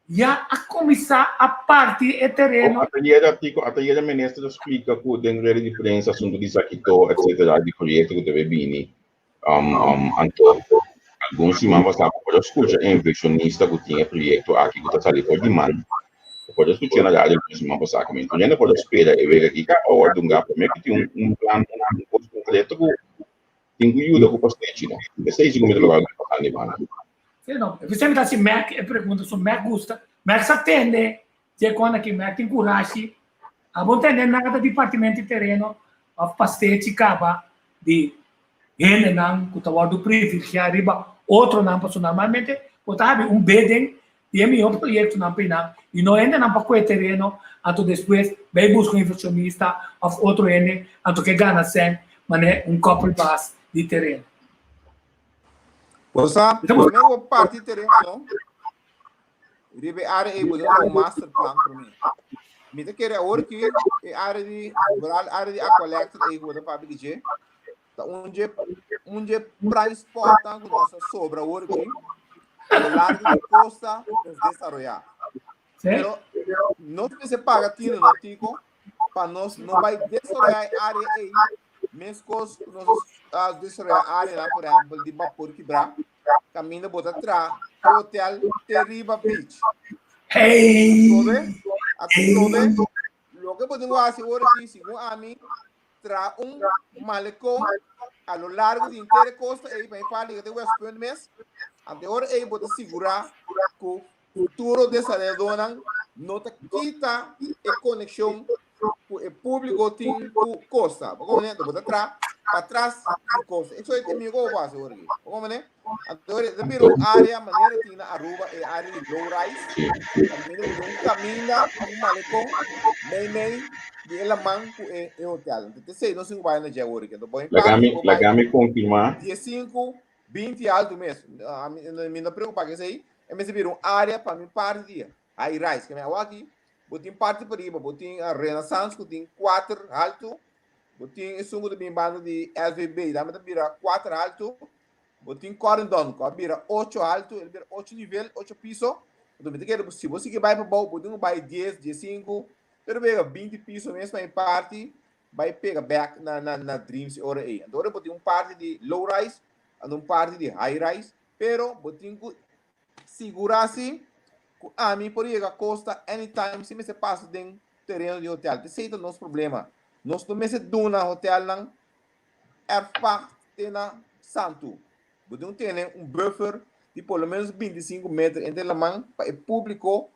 ya a kuminsá a parti e tereno. Ata yera Tico, ata yera minister ta splika ku den rede di prensa asuntu di Zakito etcetera di proyekto ku ta bay bini. Um, um, anto algun siman pasá bo por a skucha e inversionista ku tin e proyekto aki ku ta sali for di man. Bo por a skucha na radio algun siman pasá ku mi. Entonces por a spera e wega aki kaba wòrdu un promé ku tin un, un plan, un kos konkreto ku tin ku yuda ku pastechi no. Esei si ku mi ta logra pasando di banda. Sí, no. E mi ta hasi Mac e pregunta, so Mac gusta. Mac sa tende dje kon aki, Mac tin kurashi. Abo no tende nada di partimento di tereno of pastechi kaba di hendenan ku ta wòrdu privilegiá riba otronan, pasobra normalmente bo ta habi un beden di e mihó proyektonan pa einan i no hendenan pa kue tereno anto despues bai buska un invershonista òf otro hende anto ke gana sèn manera un kòpel bas di tereno. Bo sa, promé bo parti tereno no, riba e área ei bo ta traha un master plan promé. Mi ta kere awor ki e área di, vooral área di Aqualectra ei ku bo ta papia di dje, ta un dje, un dje prime spotnan ku nos a sobra awor ki a lo largo di kosta nos desaroyá. Pero nos mester paga tino no Tico pa nos no bai desaroyá e área ei meskos ku nos a desaroyá áreanan por ehèmpel di Bapor Kibrá kaminda bo ta traha e hotel te riba beach. Hey! Atrobe, atrobe, loke bo tin ku hasi ora aki segun ami traha un malekon a lo largo di henter e kosta ei pa e parti ku ta West Punt mes, anto e ora ei bo ta sigurá ku futuro desaroyadónan no ta kita e konekshon ku e públiko tin ku kosta. Bo komprendé? Anto bo ta traha patras di kosta. Eso e mi ku bo hasi ora aki. Bo komprendé? Anto e ta bira un área manera tin na Aruba e área di low rise. Kaminda ku tin un kaminda, un malekon mei mei di e laman ku e e hotel. Anto t'esei nos tin ku bai na dje awor aki. Anto bo Laga impakto mi, bo bai laga mi konfirmá. diesinku, binti altu mes. Ami mi no preokupá ku esei. E mester bira un área pa mi parti di high rise. Ke mi awor aki bo tin parti pariba, bo tin Renaissance ku tin kuater haltu, bo tin esun ku ta bin banda di SVB, tambe ta bira kuater haltu. Bo tin Corendon ku a bira ocho altu, el bira ocho nivel, ocho piso. Anto mi ta kere si bo sigui bai pabou, bo tin ku bai dies, diesinku, pero bega binti piso mes pa e parti bai pega bek na na na Dreams e ora ei. Anto ora bo tin un parti di low rise, anto un parti di high rise, pero bo tin ku sigurá si ku ami por yega kosta anytime si mester pasa den tereno di hotel. Esei ta nos problema. Nos no mester duna hotelnan erfpacht te na Santu. Bo tin tene un buffer di por lo menos 25 meter entre laman pa e públiko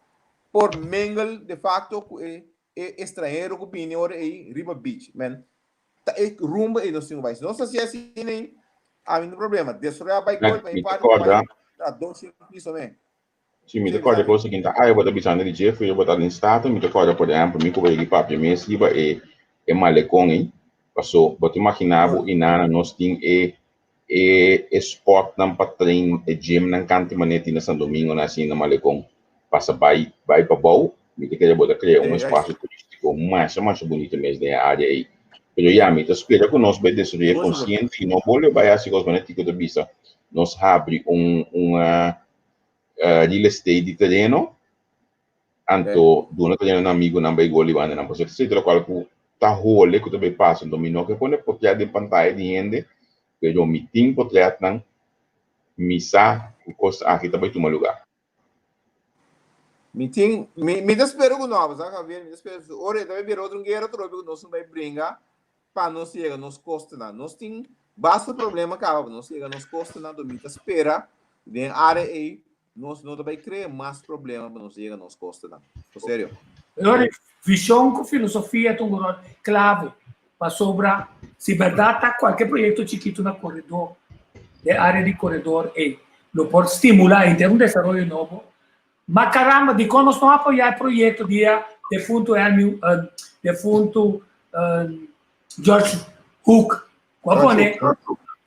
por mengel de facto ku e e estranhero ku bini ora ei riba beach. Men, ta e rumbo ei nos tin ku bai. Si nos hasi asina ei, a no problema. Destroyá bai gol pa e Mi ta parti bai kòrda, tra 200 piso men. si mi Sí, ta kòrda bisami. kos aki ta aya bo ta bisando di Jeffrey, bo ta den Staten, mi ta kòrda por ehèmpel mi ku bo yega papia mes riba e e malekon ei, paso bo ta imaginá bo inana nos tin e e e spotnan pa train, e gymnan kanti manera tin na San Domingo nan asina na malekon, pasa bai bai pabou, mi ta kere bo ta krea un Sí, juist. espasio turístiko masha masha bunito mes den e área ei. Pero ya, mi ta spera ku nos bai desaroyá Por supuesto. konsiente i no bolbe bai hasi kos manera Tico ta bisa, nos habri un un real estate di tereno, anto duna tereno na amigunan bai goli banda nan, pasobra esei ta lokual ku ta hole ku ta bai pasa, anto mi no ke pone potret den pantaya di hende, pero mi tin potretnan, mi sa ku kos aki ta bai tuma luga. Mi tin, mi, mi ta spera ku no, sa Javier, mi ta spera su ora e ta bai bira otro un guera atrobe ku nos no bai bringa pa nos yega nos kostanan. Nos tin basta problema kaba pa nos yega nos kostanan, anto mi ta spera den área ei nos no ta bai krea mas problema pa nos yega nos kostanan. Por serio. Pero vishon ku filosofia ta un ròl klave pasobra si bèrdat ta kualke proyekto chikitu na koredor, den área di koredor ei, lo por stimulá henter un desaroyo nobo. Ma karamba, dikon nos no apoyá e proyekto di e defuntu Elmi, defuntu George Hook, ku a pone,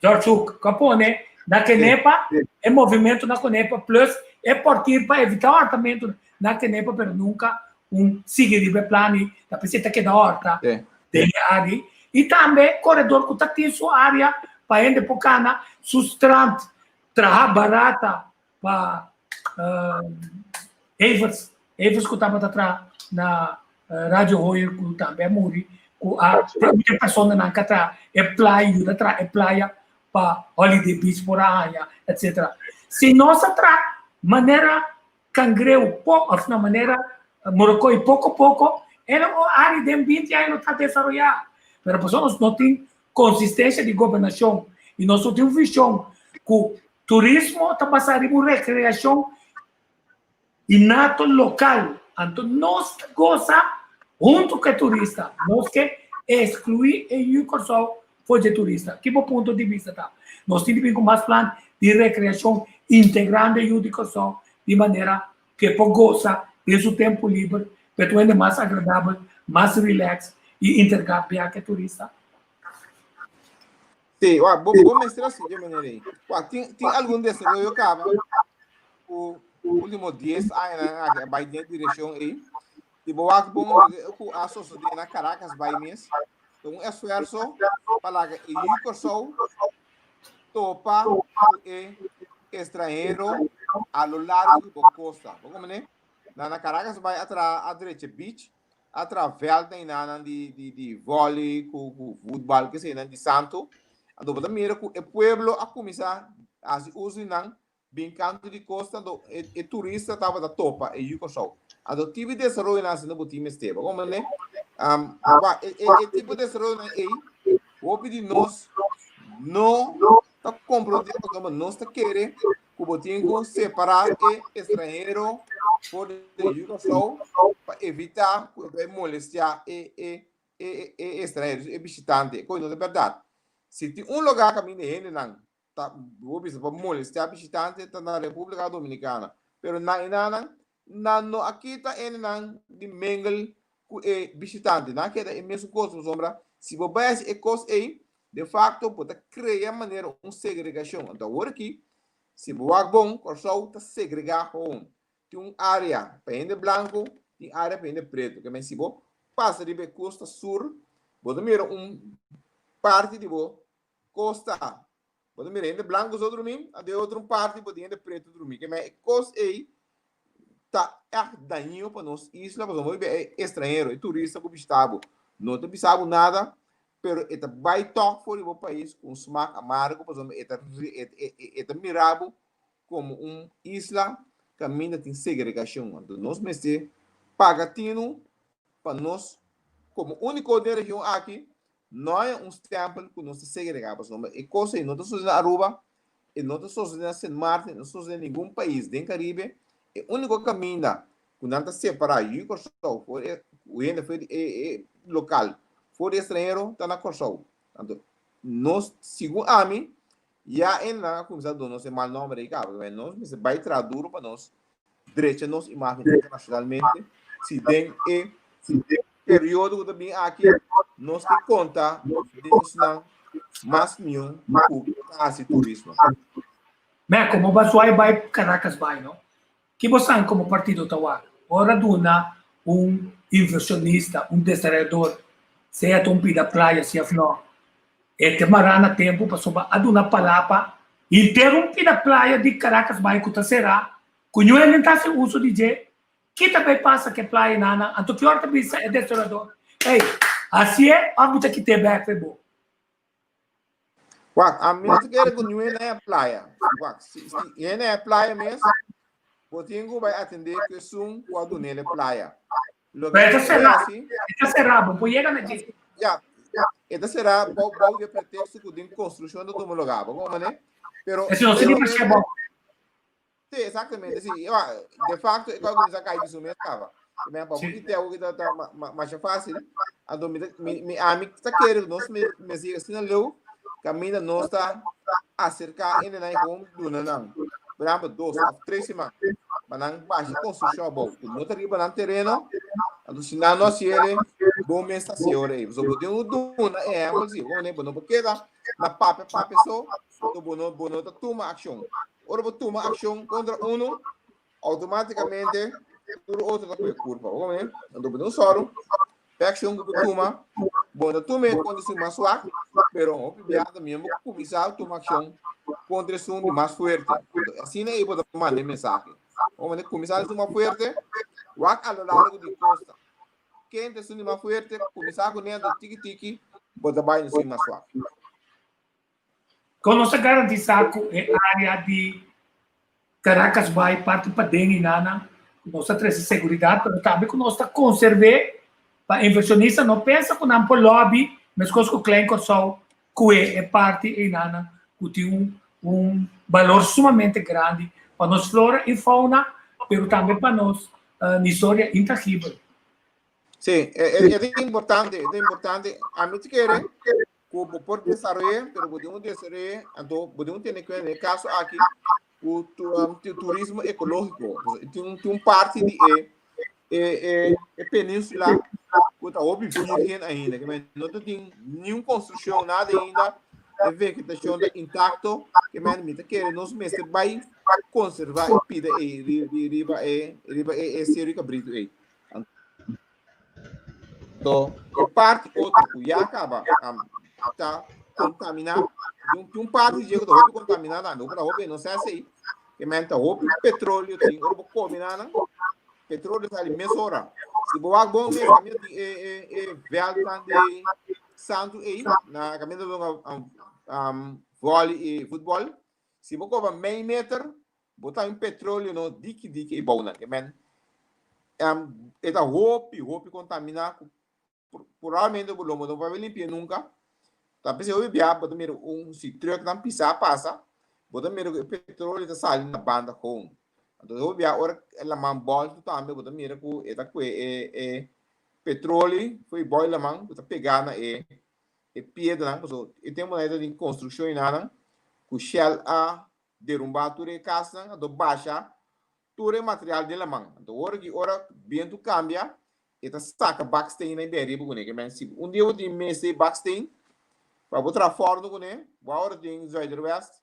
George Hook, ku a pone na Kenepa, e movimentu na Kenepa plus e portir pa evitá hòrtamentu na Kenepa, pero nunka un sigui riba e plan i ta p'esei ta keda hòrta den e área. I tambe koredor ku ta tin su área pa hende por kana su strand, traha barata pa Evers, Evers ku tabata traha na Radio Hoyer ku tambe a muri, ku a e personanan ka traha e playa, yuda traha e playa pa Holiday Beach por a haña, etcetera. Si nos a traha manera cangreu po of na manera Morrocoy poko poko, e área den binti aña lo ta desaroyá. Pero pasobra nos no tin konsistensia di gobernashon i nos no tin un vishon ku Turismo ta basá riba un rekreashon innato lokal, anto nos ta gosa huntu ku e turista. Nos ke ekskluí e yu Kòrsou for dje turista. Ki bo punto di bista ta? Nos tin di bin ku mas plan di rekreashon integrando e yu di Kòrsou di manera ku e por gosa den su tempu liber, pa e ta un hende mas agradabel, mas rilèks i interkambiá ku e turista. Sí, wa, bo, bo mester así de manera ahí. Wa, tin, tin algún desaroyo kaba ku último 10 añanan aki a bai den direkshon ei. I bo wak bon loke ku a sosodé na Caracas bai mes. Ta un esfuerso pa laga e yu Kòrsou topa ku e estranhero a lo largo di bo kosta. Bo komprendé? Na na Caracas bai a traha a drecha beach a traha vèlt na inanan di di di vòli ku ku futbal ke eseinan di santu. Anto bo ta mira ku e pueblo a kuminsá hasi uso di nan bin kantu di kosta anto e e turista tabata topa e yu Kòrsou. Anto tipo di desaroyonan asina bo tin mester. Bo komprende? Wak e e e tipo di desaroyonan ei hopi di nos no ta komprondé pasobra nos ta kere ku bo tin ku separá e estranhero for di yu Kòrsou pa evitá ku e bai molestiá e e e e estranhero, e bishitante. E kos no ta bèrdat. Si tin un lugá kaminda e hendenan ta bo bisa pa molestiá bishitante ta na Repúblika Dominikana. Pero na enanan nan no a kita hendenan di mengel ku e bishitante. Nan a keda e mesun kos pasobra si bo bai hasi e kos ei De facto bo ta crea manera un segregacion. Anto awor aki, si bo wak bon, Corsou ta segrega gewoon. Tin un area pa hende blanco, tin area pa hende preto. Ke men si bo pasa riba e costa sur, bo ta mira un parti di bo costa, bo ta mira hende blanco so drumi, anto e otro parti bo tin hende preto drumi. Ke men e cos ey ta ègt dañino pa nos isla, pasobra hopi bia e estranhero, e turista ku bishita bo, no ta bisa bo nada, pero e ta bai tòg for di bo pais ku un smak amargo, pasobra e ta e ta mira bo komo un isla kaminda tin segregashon. Anto nos mester paga tinu pa nos komo úniko den region aki no haña un stèmpel ku nos ta segregá, pasobra e kos ei no ta sosodé na Aruba, e no ta sosodé na Sint Maarten, e no ta sosodé na ningun pais den Karibe. E úniko kaminda ku nan ta separá yu Kòrsou for e hende for di e lokal for di estranhero ta na Kòrsou. Anto nos segun ami ya e nan a kuminsá duna nos e mal nòmber ei kaba. Nos mester bai traha duru pa nos drecha nos imagen internacionalmente si den e periodo ku ta bin aki nos ke konta den esnan mas mihó ku ta hasi turismo. Meh, komo bo a suai bai Caracas bai no? Ki bo san komo partido ta wak? Ora duna un inversionista, un desarayador, sea ta un pida playa si of no, e te mará na tempu pasobra a duna palapa henter un pida playa di Caracas bai ku ta será, ku ñu hende ta hasi uso di dje, ki ta bai pasa ku e playa nan? Anto ki ora ta bisa e desarayador, ey, hasié òf mi ta kit'é bèk pa e bo. Wak, a mi no ta kere ku niun hende na e playa. Wak, si, si hende na e playa mes, bo tin ku bai atendé ku esun ku a dun'é e playa. Loke Pero e ta será, hasi, e ta será, bo por yega na dje. Ya, e ta será bou, bou di e pretexto ku den konstrukshon ta tuma lugá, bo komprendé? Pero, Ese no sirbi pa bo. Sí, exactamente, sí. De facto, e kos kuminsá kai di su mes kaba. Mi pa bo kite awo kita ta masha fácil. Anto mi mi mi ami ta kere nos me me sigue asina leu kaminda nos ta acerca ende nan gewoon duna nan. Por ejemplo, dos of tres siman. Pa nan basha construcción abou. Ku no ta riba nan tereno. Anto si nan no hasiere, bo mes ta hasi ora ei. So bo tin un duna ehempel si. Bo no por keda na papia papia so, anto bo no bo no ta tuma accion. Ora bo tuma accion contra uno, automáticamente tur otro ta coge curpa. Bo come? Anto bo tin un sòru pa e accion ku bo tuma, bo no tuma e kontra esun mas swak, pero hopi biaha también bo kuminsá tuma accion kontra esun di mas fuerte. Anto asina ei bo ta manda e mensahe. Bo manda kuminsá esun mas fuerte, wak a lo largo di kosta. Ken ta esun di mas fuerte, kuminsá kuné, anto tiki tiki bo ta bai na esun mas swak. Kon nos ta garantisá ku e área di Caracas Bay parti paden i nana ku nos ta trese seguridat pero tambe ku nos ta konserv'é pa invershonista no pensa ku nan por lòbi meskos ku Klein Kòrsou kue e parti einana ku tin un un balor sumamente grandi pa nos flora i fauna pero tambe pa nos historia intangibel. Sí, e e ta importante, e ta importante. Ami ta kere ku bo por desaroy'é, pero bo tin un desaroy'é, anto bo tin un tene kuenta den e kaso aki ku turismo ekológiko. Tin un tin un parti di e e e e península ku ta hopi virgen ainda, ke men no ta tin niun konstrukshon, nada ainda, e vegetashon ta intakto, ke men mi ta kere nos mester bai konservá e pida ei riba e riba e e Seru Kabritu ei. Anto, e parti otro ku ya kaba ta kontaminá, tin un parti dje ku ta hopi kontaminá tambe, hopi ta hopi no sa esei, ke men ta hopi petróleo tin, ora bo kome nan, petróleo sali mesora. Si bo wak bon mes kaminda tin e e e vèldnan di santu ei, na kaminda ta hunga vòli i futbòl, si bo koba mei meter, Bo ta un petroleo no diki diki e bounan ke men e ta hopi hopi kontamina ku probablemente bo lo no por limpia nunka. Ta p'esei hopi bia bo ta mira un si trucknan pisa pasa bo ta mira ku e petroleo ta sali na banda gewoon. Anto hopi bia ora e laman bòltu tambe bo ta mira ku e ta kue e e petroleo for e bòi laman ku ta pegá na e e piedranan pasobra e tempunan e ta tin konstrukshon enanan ku Shell a Derumbá tur e kasnan, anto basha tur e material den laman. Anto ora ki ora bientu kambia, e ta saka baksteinnan bin ariba kuné. Ke men si un dia bo tin mester e baksteen pa bo traha fòrnu kuné, bo a ora tin Zuiderwest,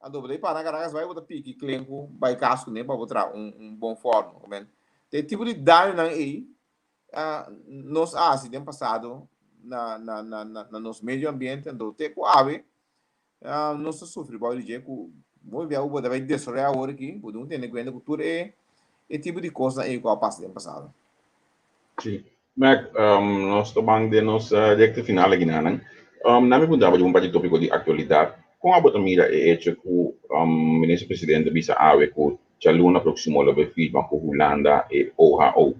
anto bo ta para na Caracas bai bo ta piki klenku bai kas kuné pa bo traha un un bon fòrnu. Ke men ta e tipo di dañonan ei nos a hasi den pasado na na na na nos medio ambiente, anto te ku awe Nos ta sufri bou di dje ku muy bia ku bo ta bai desaroyá awor aki, bo tin ku tene kuenta ku tur e e tipo di kosnan ei ku a pasa den pasado. Sí. Mac, nos ta ban den nos rekta final aki nanan. Nan mi puntra bo di un par di tópiko di aktualidat. Kon abo ta mira e echo ku Minister Presidente a bisa awe ku djaluna próksimo lo bai firma ku Hulanda e OHO?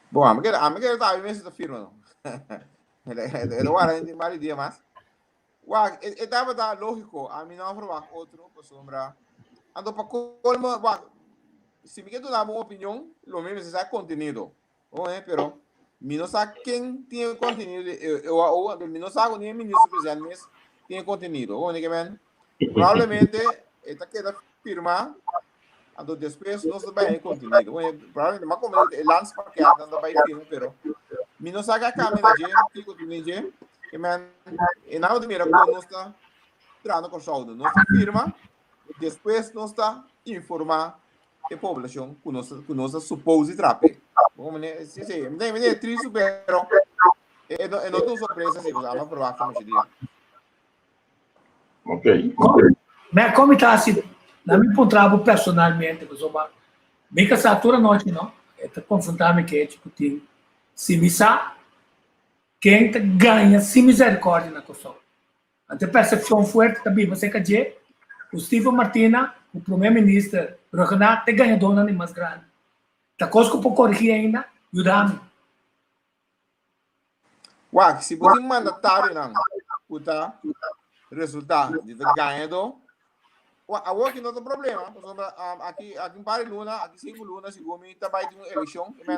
Bon, ami kere, ami kere ta awe mes ta firma no. E lo wara den varios dia mas. Wak, e, e tabata lógico. Ami no a verwacht otro, pasobra. Anto pa colmo, wak, si mi ke duna un opinion, lo mi mester sa contenido. Oh, eh, pero mi no sa ken tin e contenido de e, e OAO, anto mi no sa ku ni e minister president mes tin e contenido. Oh, ke men, probablemente e ta keda firma, anto despues nos ta bai e contenido. Bueno, probablemente mas conveniente e landspakket dan ta bai firma, pero mi no sa ka cambia na dje, kiko tin den dje. Ke men, e nan ta mira kon nos ta trahando Kòrsou. Nos ta firma, despues nos ta informa e poblacion ku nos ku nos ta suppose di trape. Bon, meneer, sí, sí, mi ta tristu, pero e no, e no ta un sorpresa, sí, pues, ama verwacht mucho dia. Ok. Me come ta hasi, na mi puntra bo personalmente, pasobra mi kasá tur anochi no, e ta konfrontá mi ke hecho ku tin si mi sa ken ta gaña sin misericordia na Kòrsou. Anto e persepshon fuerte ta biba serka dje ku Steven Martina ku Prome Minister Rhuggenaath ta e gañadónan di mas grandi. Ta kos ku por korigí ainda? Yuda mi. Wak, si bo tin mandatarionan ku ta resultá di ta gañadó, Awor aki no ta problema, pasobra aki aki un par di luna, aki sinku luna segun mi ta bai tin un elekshon, men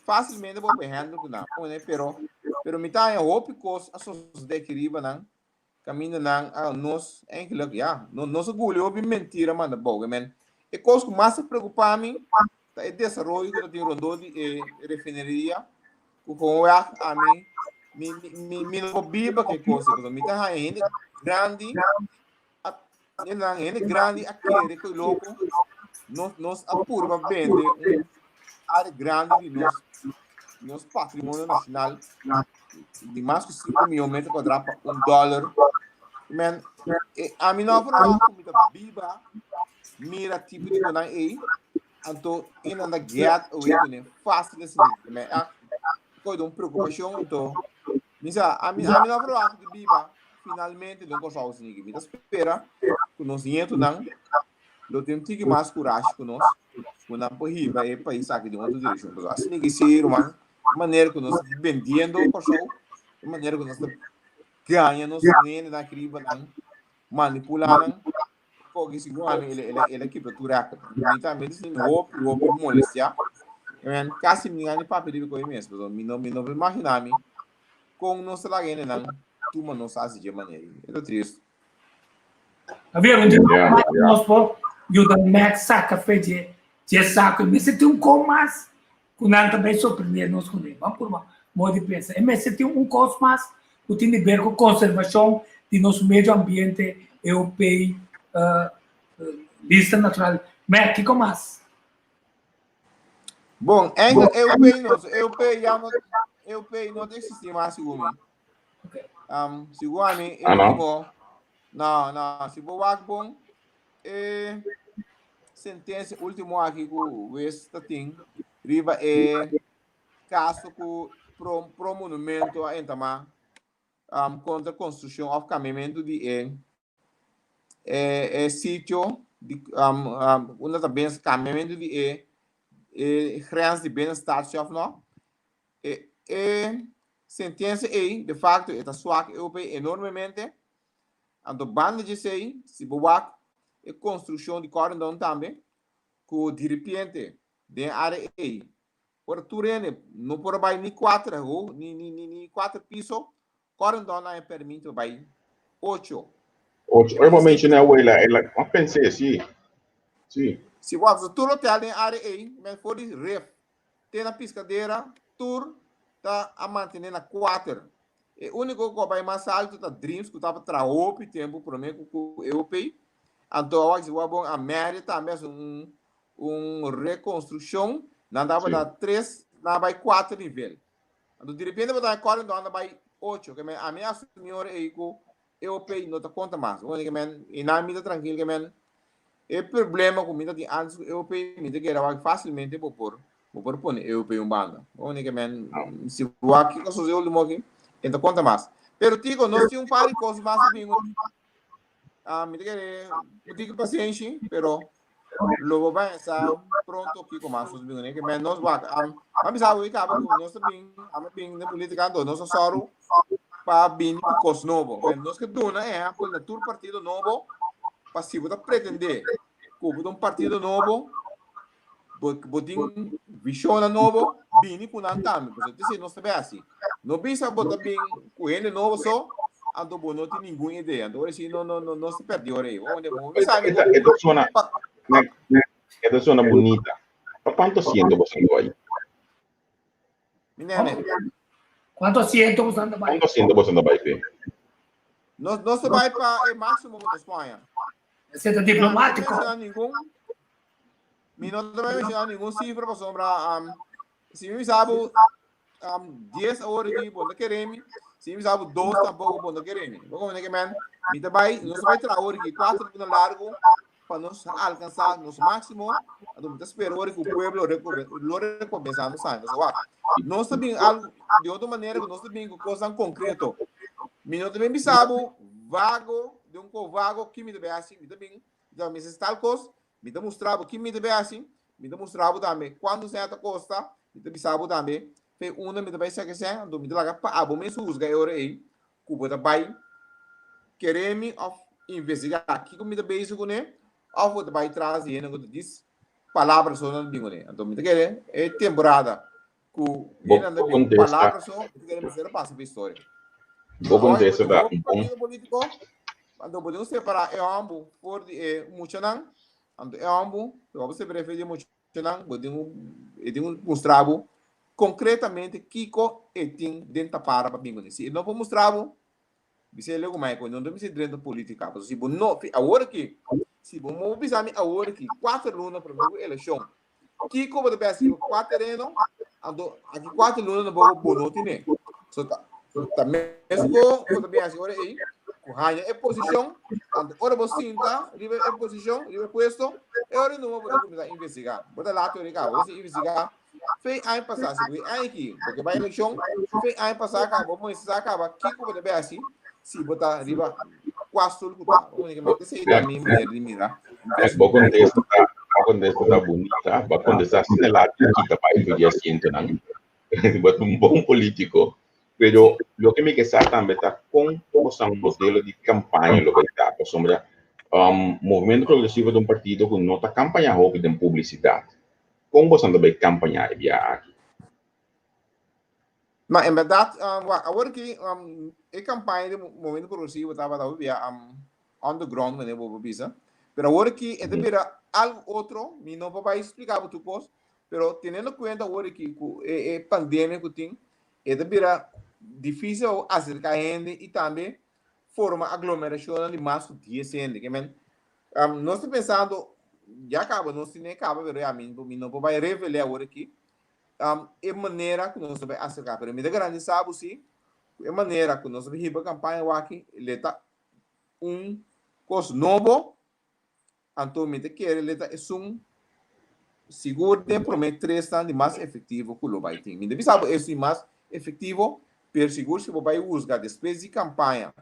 fásilmente bo por handle ku nan, pero pero mi ta haña hopi kos a sosodé aki riba nan, kaminda nan a nos eigenlijk ya, no nos a guli hopi mentira manda bou, men e kos ku mas ta preokupá mi ta e desaroyo ku ta tin rondó di e refineria, ku gewoonweg ami mi mi mi no por biba ku e kos ei, pasobra mi ta haña hende grandi a nan hende grandi a kere ku loko nos nos a purba bende un área grandi di nos nos patrimonio nacional di mas ku 5 miljoen metro kuadrá pa un dòler. Men, e, ami no a verwacht ku mi ta biba mira tipo di konan ei, anto e nan ta get away kuné fácil asina. Men, a koe un preokupashon, anto Mi sa, ami, ami no a verwacht di biba finalmente den Kòrsou asina. Mi ta spera ku nos nietunan lo tin un tiki mas kurashi ku nos, ku nan por hiba e pais aki den otro direkshon. Pasobra asina ki si, ruman, e manera ku nos ta bendiendo Kòrsou, e manera ku nos ta gaña nos hendenan aki riba nan, manipulá nan, Koki segun ami el el el a kibra tur record. Mi tambe ta sinti hopi hopi molestia. Men kasi mi a ni papia riba koe mes pasobra mi no mi no por imagina mi kon nos ta laga hendenan tuma nos hasi dje manera. E ta tristu. Javier, un dje nos por yuda Max saka fe dje dje saco. E mester tin un kos mas ku nan ta bai sorprende nos kuné. Ban purba modo di pensa. E mester tin un kos mas ku tin di ber ku konservashon di nos medio ambiente, EOP, lista natural. Mè, kiko mas? Bon, eigenlijk EOP no, EOP ya no, EOP no ta existi mas segun mi. Okay. Um, segun ami, e Ah, no? último, no, no, si bo wak bon, E sentensia último aki ku wes ta tin riba e kaso ku pro pro monumento a entamá um, kontra konstrukshon òf kambiamentu di e e e sitio di um, um, unda ta ben kambiamentu di e e grens di binnenstad si òf no. E e sentensia ei de facto e ta swak EOP enormemente. Anto banda dje esei, si bo wak e konstrukshon di Corendon tambe, ku diripiente den e área ei, ora tur hende no por a bai ni kuater ho, ni ni ni ni kuater piso, Corendon a haña permit pa bai ocho. Ocho. Ora bo menshoná awela, el a pens'é, sí. Sí. Si bo wak tur hotel den e área ei, men for di Rif te na Piscadera, tur ta a mantené na kuater. E úniko ku a bai mas altu ta Dreams ku tabata traha hopi tempu promé ku ku EOP. Anto awor si bo a bon a Marriott tambe hasi un un rekonstrukshon, nan tabata tres, nan a bai kuater nivel. Anto direpente bo ta haña Corendon a bai ocho. Ke men ami a asumí ora ei ku EOP no ta konta mas. Bo ke men i nan mi ta trankil ke men e problema ku mi ta tin antes ku EOP mi ta kere wak fásilmente bo por bo por pone EOP un banda. Bo ke men si bo wak kiko sosodé último aki e ta konta mas. Pero Tico nos tin un par di kos mas ku bin ah mi ta kere un tiki pasenshi pero lo bo bai sa pronto kiko mas nos bin ke men nos wak am a bisa bo kaba ku nos ta bin a bin den politika anto nos a sòru pa bini ku kos nobo. Men nos ke duna ehèmpel na tur partido nobo pa si bo ta pretendé ku bo ta un partido nobo bo bo tin vishonnan nobo bini ku nan tambe pasobra te si nos ta bai hasi. No bisa bo ta bin ku hende nobo so anto bo no tin ningun idea. Anto ora si no no no nos ta pèrdí ora ei. Bo bisa mi E ta e ta sona e ta sona bunita. Pa kuantu asiento bo sta bai? Mi nene. Kuantu asiento bo sta bai? Kuantu asiento bo sta bai pe? Nos nos ta bai pa e máximo ku nos poña. Ese ta diplomátiko. Mi no ta bai menshoná ningun sifra pasobra um, si mi bisa bo um, 10 awor aki bo no kere mi, si mi bisa bo 2 tampoko bo no kere mi. Bo komprende ke men? Mi ta bai, nos ta bai traha awor aki 4 luna largu pa nos alkansá nos máksimo, anto mi ta spera ora ku pueblo lo rekompensá nos tambe. Pasobra wak, nos ta bin algu di otro manera ku nos ta bin ku kosnan konkreto. Mi no ta bin bisa bo vago, di un kos vago, ki mi ta bai hasi, mi ta bin, mi ta mester tal kos, Mi ta mustra bo kin mi ta bai hasi, mi ta mustra bo tambe kuantu sèn ta kosta, mi ta bisa bo tambe fe unda mi ta bai saka e sèn, anto mi ta laga pa abo mes husga e ora ei ku bo ta bai kere mi òf investigá kiko mi ta bezig kuné òf bo ta bai tras di hende ku ta dis palabra so nan ta bin kuné. Anto mi ta kere e temporada ku Bo hende nan ta bin ku kontesta, palabra so, mi ta kere mester a pasa pa historia. bo Awor bo kontesta tin ta hopi un bon. partido polítiko, anto bo tin ku separá e hòmbu for di e muchanan, anto e hòmbu, si bo separ'é for di e muchanan, bo tin ku e tin ku mustra bo konkretamente kiko e tin den tapara pa bin kuné. Si e no por mustra bo, Bisa el ku Michael, no ta mester drenta politica, pasobra si bo no, fi awor aki, si bo mo bisa mi awor aki, kuater luna prome ku elekshon, kiko bo ta bes riba kua tereno, anto aki kuater luna no bo bo no tine. So ta ta mes bo bo ta bin hasi ora ei, ku haña e posishon, anto ora bo sinta riba e posishon, riba e puesto, e ora numa bo ta kuminsá investigá. Bo ta laat ora kaba, bo ta investigá Fe aña pasá, si bo e aña aki, bo ke bai elekshon, fe aña pasá kaba, bo mester sa kaba kiko bo ta bai hasi si bo ta riba kua stul ku ta. Bo mester esei ta mi manera di mira. Bo kontesta ta, bo kontesta ta bunita, bo a kontesta asina laat ku kita bai for di asientonan. Bo ta un bon politiko. Pero loke mi ke sa tambe ta kon boso modelo di kampaña lo bai ta, pasobra Movimento Progresivo ta un partido ku no ta kampaña hopi den publisidat. Kon boso ta bai kampañá e bia aki? Ma en bèrdat, wak, awor aki e kampaña di Movimento Progresivo tabata hopi bia on the ground manera bo por bisa, pero awor aki e ta bira algu otro, mi no por bai splika bo tur kos, pero teniendo kuenta awor aki ku e pandemia ku tin, e ta bira difisil pa bo aserká hende i tambe forma aglomerashonnan di mas ku dies hende. Ke men, Nos ta pensando, ya caba, nos tin e caba, pero ya, mi, mi no por bai revele awor aki, e manera cu nos ta bai acerca. Pero mi ta garantisa bo si, cu e manera cu nos ta bai hiba campaña awaki, le ta un cos nobo, anto mi ta kere le ta esun sigur den prome tresnan di mas efectivo cu lo bai tin. Mi ta bisa bo esun mas efectivo, pero sigur si bo bai huzga despues di campaña,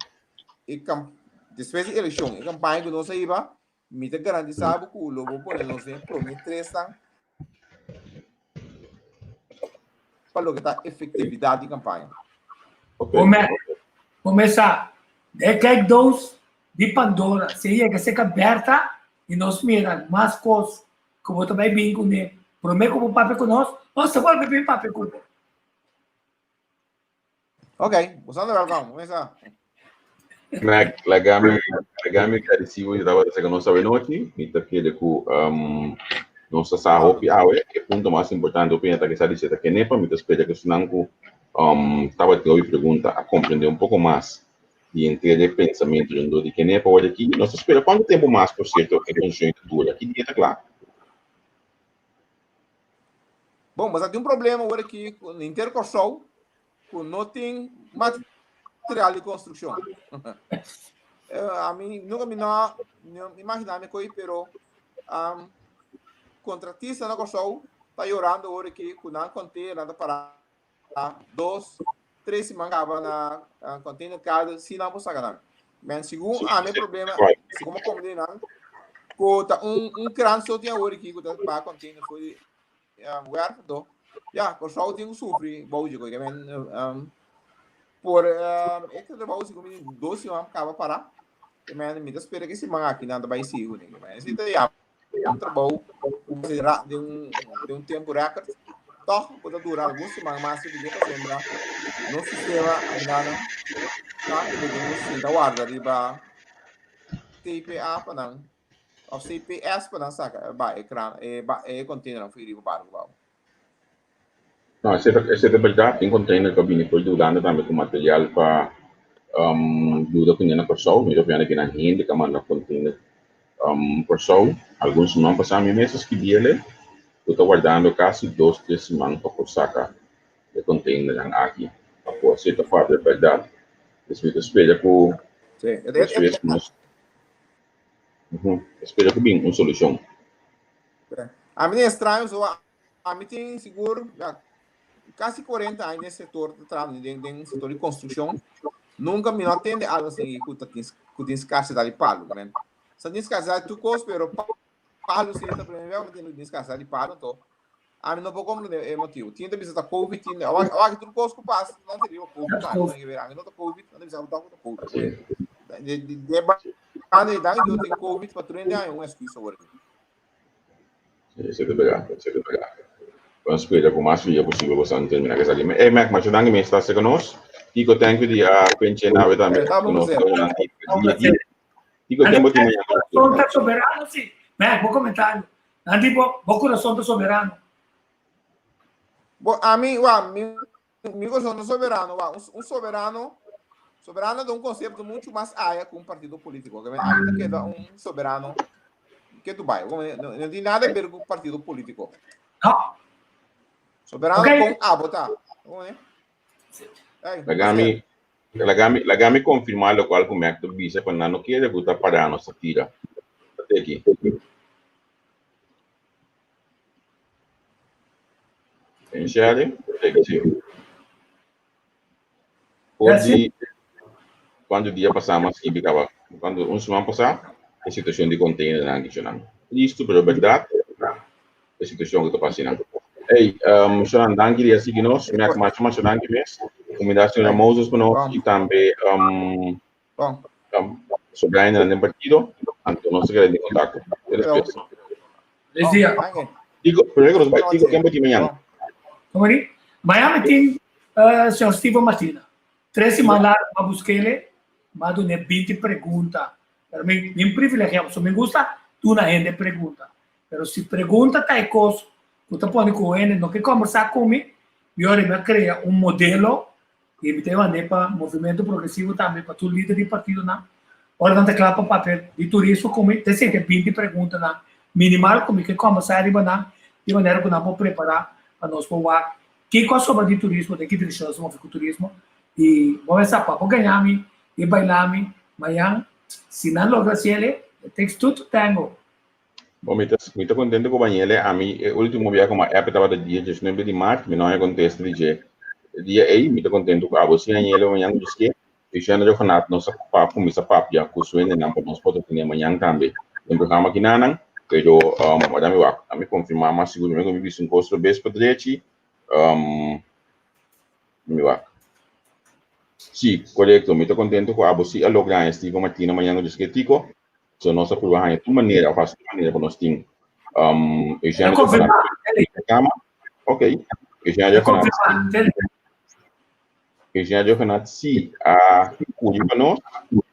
e kam despues di elekshon, e kampaña ku nos a hiba, mi ta garantisá bo ku lo bo pone nos den promé tresnan pa loke ta efektividat di kampaña. Come, comesa, de kijkdoos di Pandora, si e yega seka Bertha i nos mira mas kos ku bo ta bai bin kuné, promé ku bo papia ku nos, nos ta bolbe bin papia ku bo. Ok, bo anda welkom. Mesa. Mac, lagami, lagami agradecido di tabata seka nos awe nochi. Mi ta kere ku um, nos ta sa hopi awe. E punto mas importante hopi ta ke sa di seta kenepa. Mi ta spera ku esnan ku um, tabatin hopi pregunta a komprende un poko mas di henter e pensamentu rondó di kenepa awor aki. Nos ta spera kuantu tempu mas, por sierto, e konstitushon ta dura? Ki dia ta kla? Bon, mas tin un problema awor aki ku henter Kòrsou ku no tin material di konstrukshon. Ami nunka mi no imaginá mi koi, pero kontratista na Kòrsou ta yorando awor aki ku nan container nan ta pará dos, tres siman kaba na container kada si nan por saka nan. Men segun ami e problema, segun mi komprende nan, ku ta un un krant so tin awor aki ku ta paga container for di werf anto ya Kòrsou tin ku sufri bou dje koi. Men por e trabou segun mi dos siman kaba para. Men mi ta spera ku e siman aki nan ta bai sigui kuné. Men esei ta ya. Un trabou ku bo hasi den un den un tempu rèkòrt, tòg bo ta dura algun siman mas riba dje pasobra nos sistema ahindanan ta ku bo tin ku sinta warda riba TPA pa nan òf CPS pa nan saka ba e kran e ba e konteinernan for riba barku bou. No, esei ta esei ta bèrdat. Tin container ku a bini for di Hulanda tambe ku material pa yuda ku na Kòrsou. Mi ta opiná di nan hende ku a manda container Kòrsou. Algun siman pasá mi mes a skibi el'e ku ta wardando kasi dos tres siman pa por saka e containernan aki. Apo esei ta parti bèrdat. Pues mi ta spera ku despues nos spera ku bin un solushon. Ami tin extraño so ami tin sigur ya casi 40 aña den sector ta trabajando den den sector di construccion. Nunca mi no a tende algo así cu ta tin cu tin scarcedad di palo. Men sa tin scarcedad di tur cos pero palo si ta primer vez mi tende tin scarcedad di palo to ami no por comprende e motivo. Tin ta bisa ta covid tin awor awor tur cos cu pasa nan ta riba covid tambe. Ami no ta covid nan ta bisa cu ta covid. De de de banda di dan yo tin COVID pa 30 aña un excuus awor. Sí, se te pega, se te pega. Bueno, spera ku mas via posibel bo san termina que sali. Hey Mac, masha danki mi sta cerca nos. Kiko, thank you di a penche nave tambe. Eh, ta Nos placer. Kiko tempo tin mañana. Corazón ta soberano, sí. Mac, bo comentario. Nan tipo, bo corazón ta soberano. Bo, a mi, wa, mi, mi corazón ta soberano, wa. Un, un soberano, soberano ta un concepto mucho mas aya que un partido político. Que a mi ta queda un soberano que tu bai. No, no tiene nada que ver con partido político. No. Soberano Ok. con abo ta. Como é? Hey, Lagami, lagami, lagami confirmar lo cual ku Mac ta bisa pa nan no kere ku ta para nos ta tira. Ate aki. En serio? Sí. Por di cuando dia pasá mas skibi kaba. Cuando un semana pasá, e situación di container nan ki shonan. Listo, pero verdad, e situación ku ta pasa nan. Hey, shonan, danki di a sigui nos. Mek masha masha danki mes. Kumindá señora Moses pa nos i tambe Bon. um, sobrina den partido. Anto nos ta keda den kontakto. Te despues. Feliz dia. Danki. Tico, primero que nos bai, Tico, ken bati mañana? Como di? Miami tin señor Steven Martina. Tres siman largo m'a busk'ele, m'a dun'e 20 pregunta. Pero mi, mi privilegia, so mi gusta duna hende pregunta. Pero si pregunta ta e kos ku ta pone ku hende no ke kombersá ku mi, mi ora mi a krea un modelo I mi ta e mand'é pa Movimento Progresivo tambe, pa tur lider di partidonan. Ora nan ta kla pa papia di turismo ku mi, ta sinti e binti preguntanan minimal ku mi ke kòmbersá riba nan, di manera ku nan por prepará pa nos por wak kiko a sobra di turismo, den ki direkshon nos ta move ku turismo. I bo mester sa, pa bo gaña mi i baila mi mañan, si nan logra hasi el, it takes two to tango. Bon, mi ta, mi ta contento cu Bañele. Ami, e ultimo biaha cu mi a app tabata dia 19 di maart. Mi no haña contesta di dje. E dia ey, mi ta contento cu abo. Si Añele mañan cu dje e Shana Johanat nos a pa cuminsa papia cu su hendenan pa nos por ta tene mañan tambe den programa kinanan. Pero, um, ora mi wak, ami confirma mas sigur mi cu mi bisa un cos robes pa drechi. Um, mi wak. Si, corecto. Mi ta contento cu abo si a logra haña Steven Martina mañan cu dje Tico. So nos a prueba haña tur manera, of hasi tur manera pa nos tin um, Eugenia Confirma, Kama. Ok. Eugenia Johanat. Confirma. Eugenia Johanat si a curi pa nos.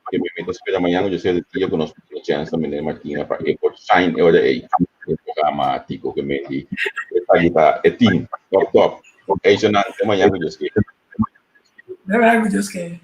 Que me meta espera mañana yo sé de tía que nos tiene chance también de Martina pa e por sign e ora ei. El programa tico que me di. Ahí está, e team, top top. Ei, Jonan, te mañana yo sé. Te mañana yo sé.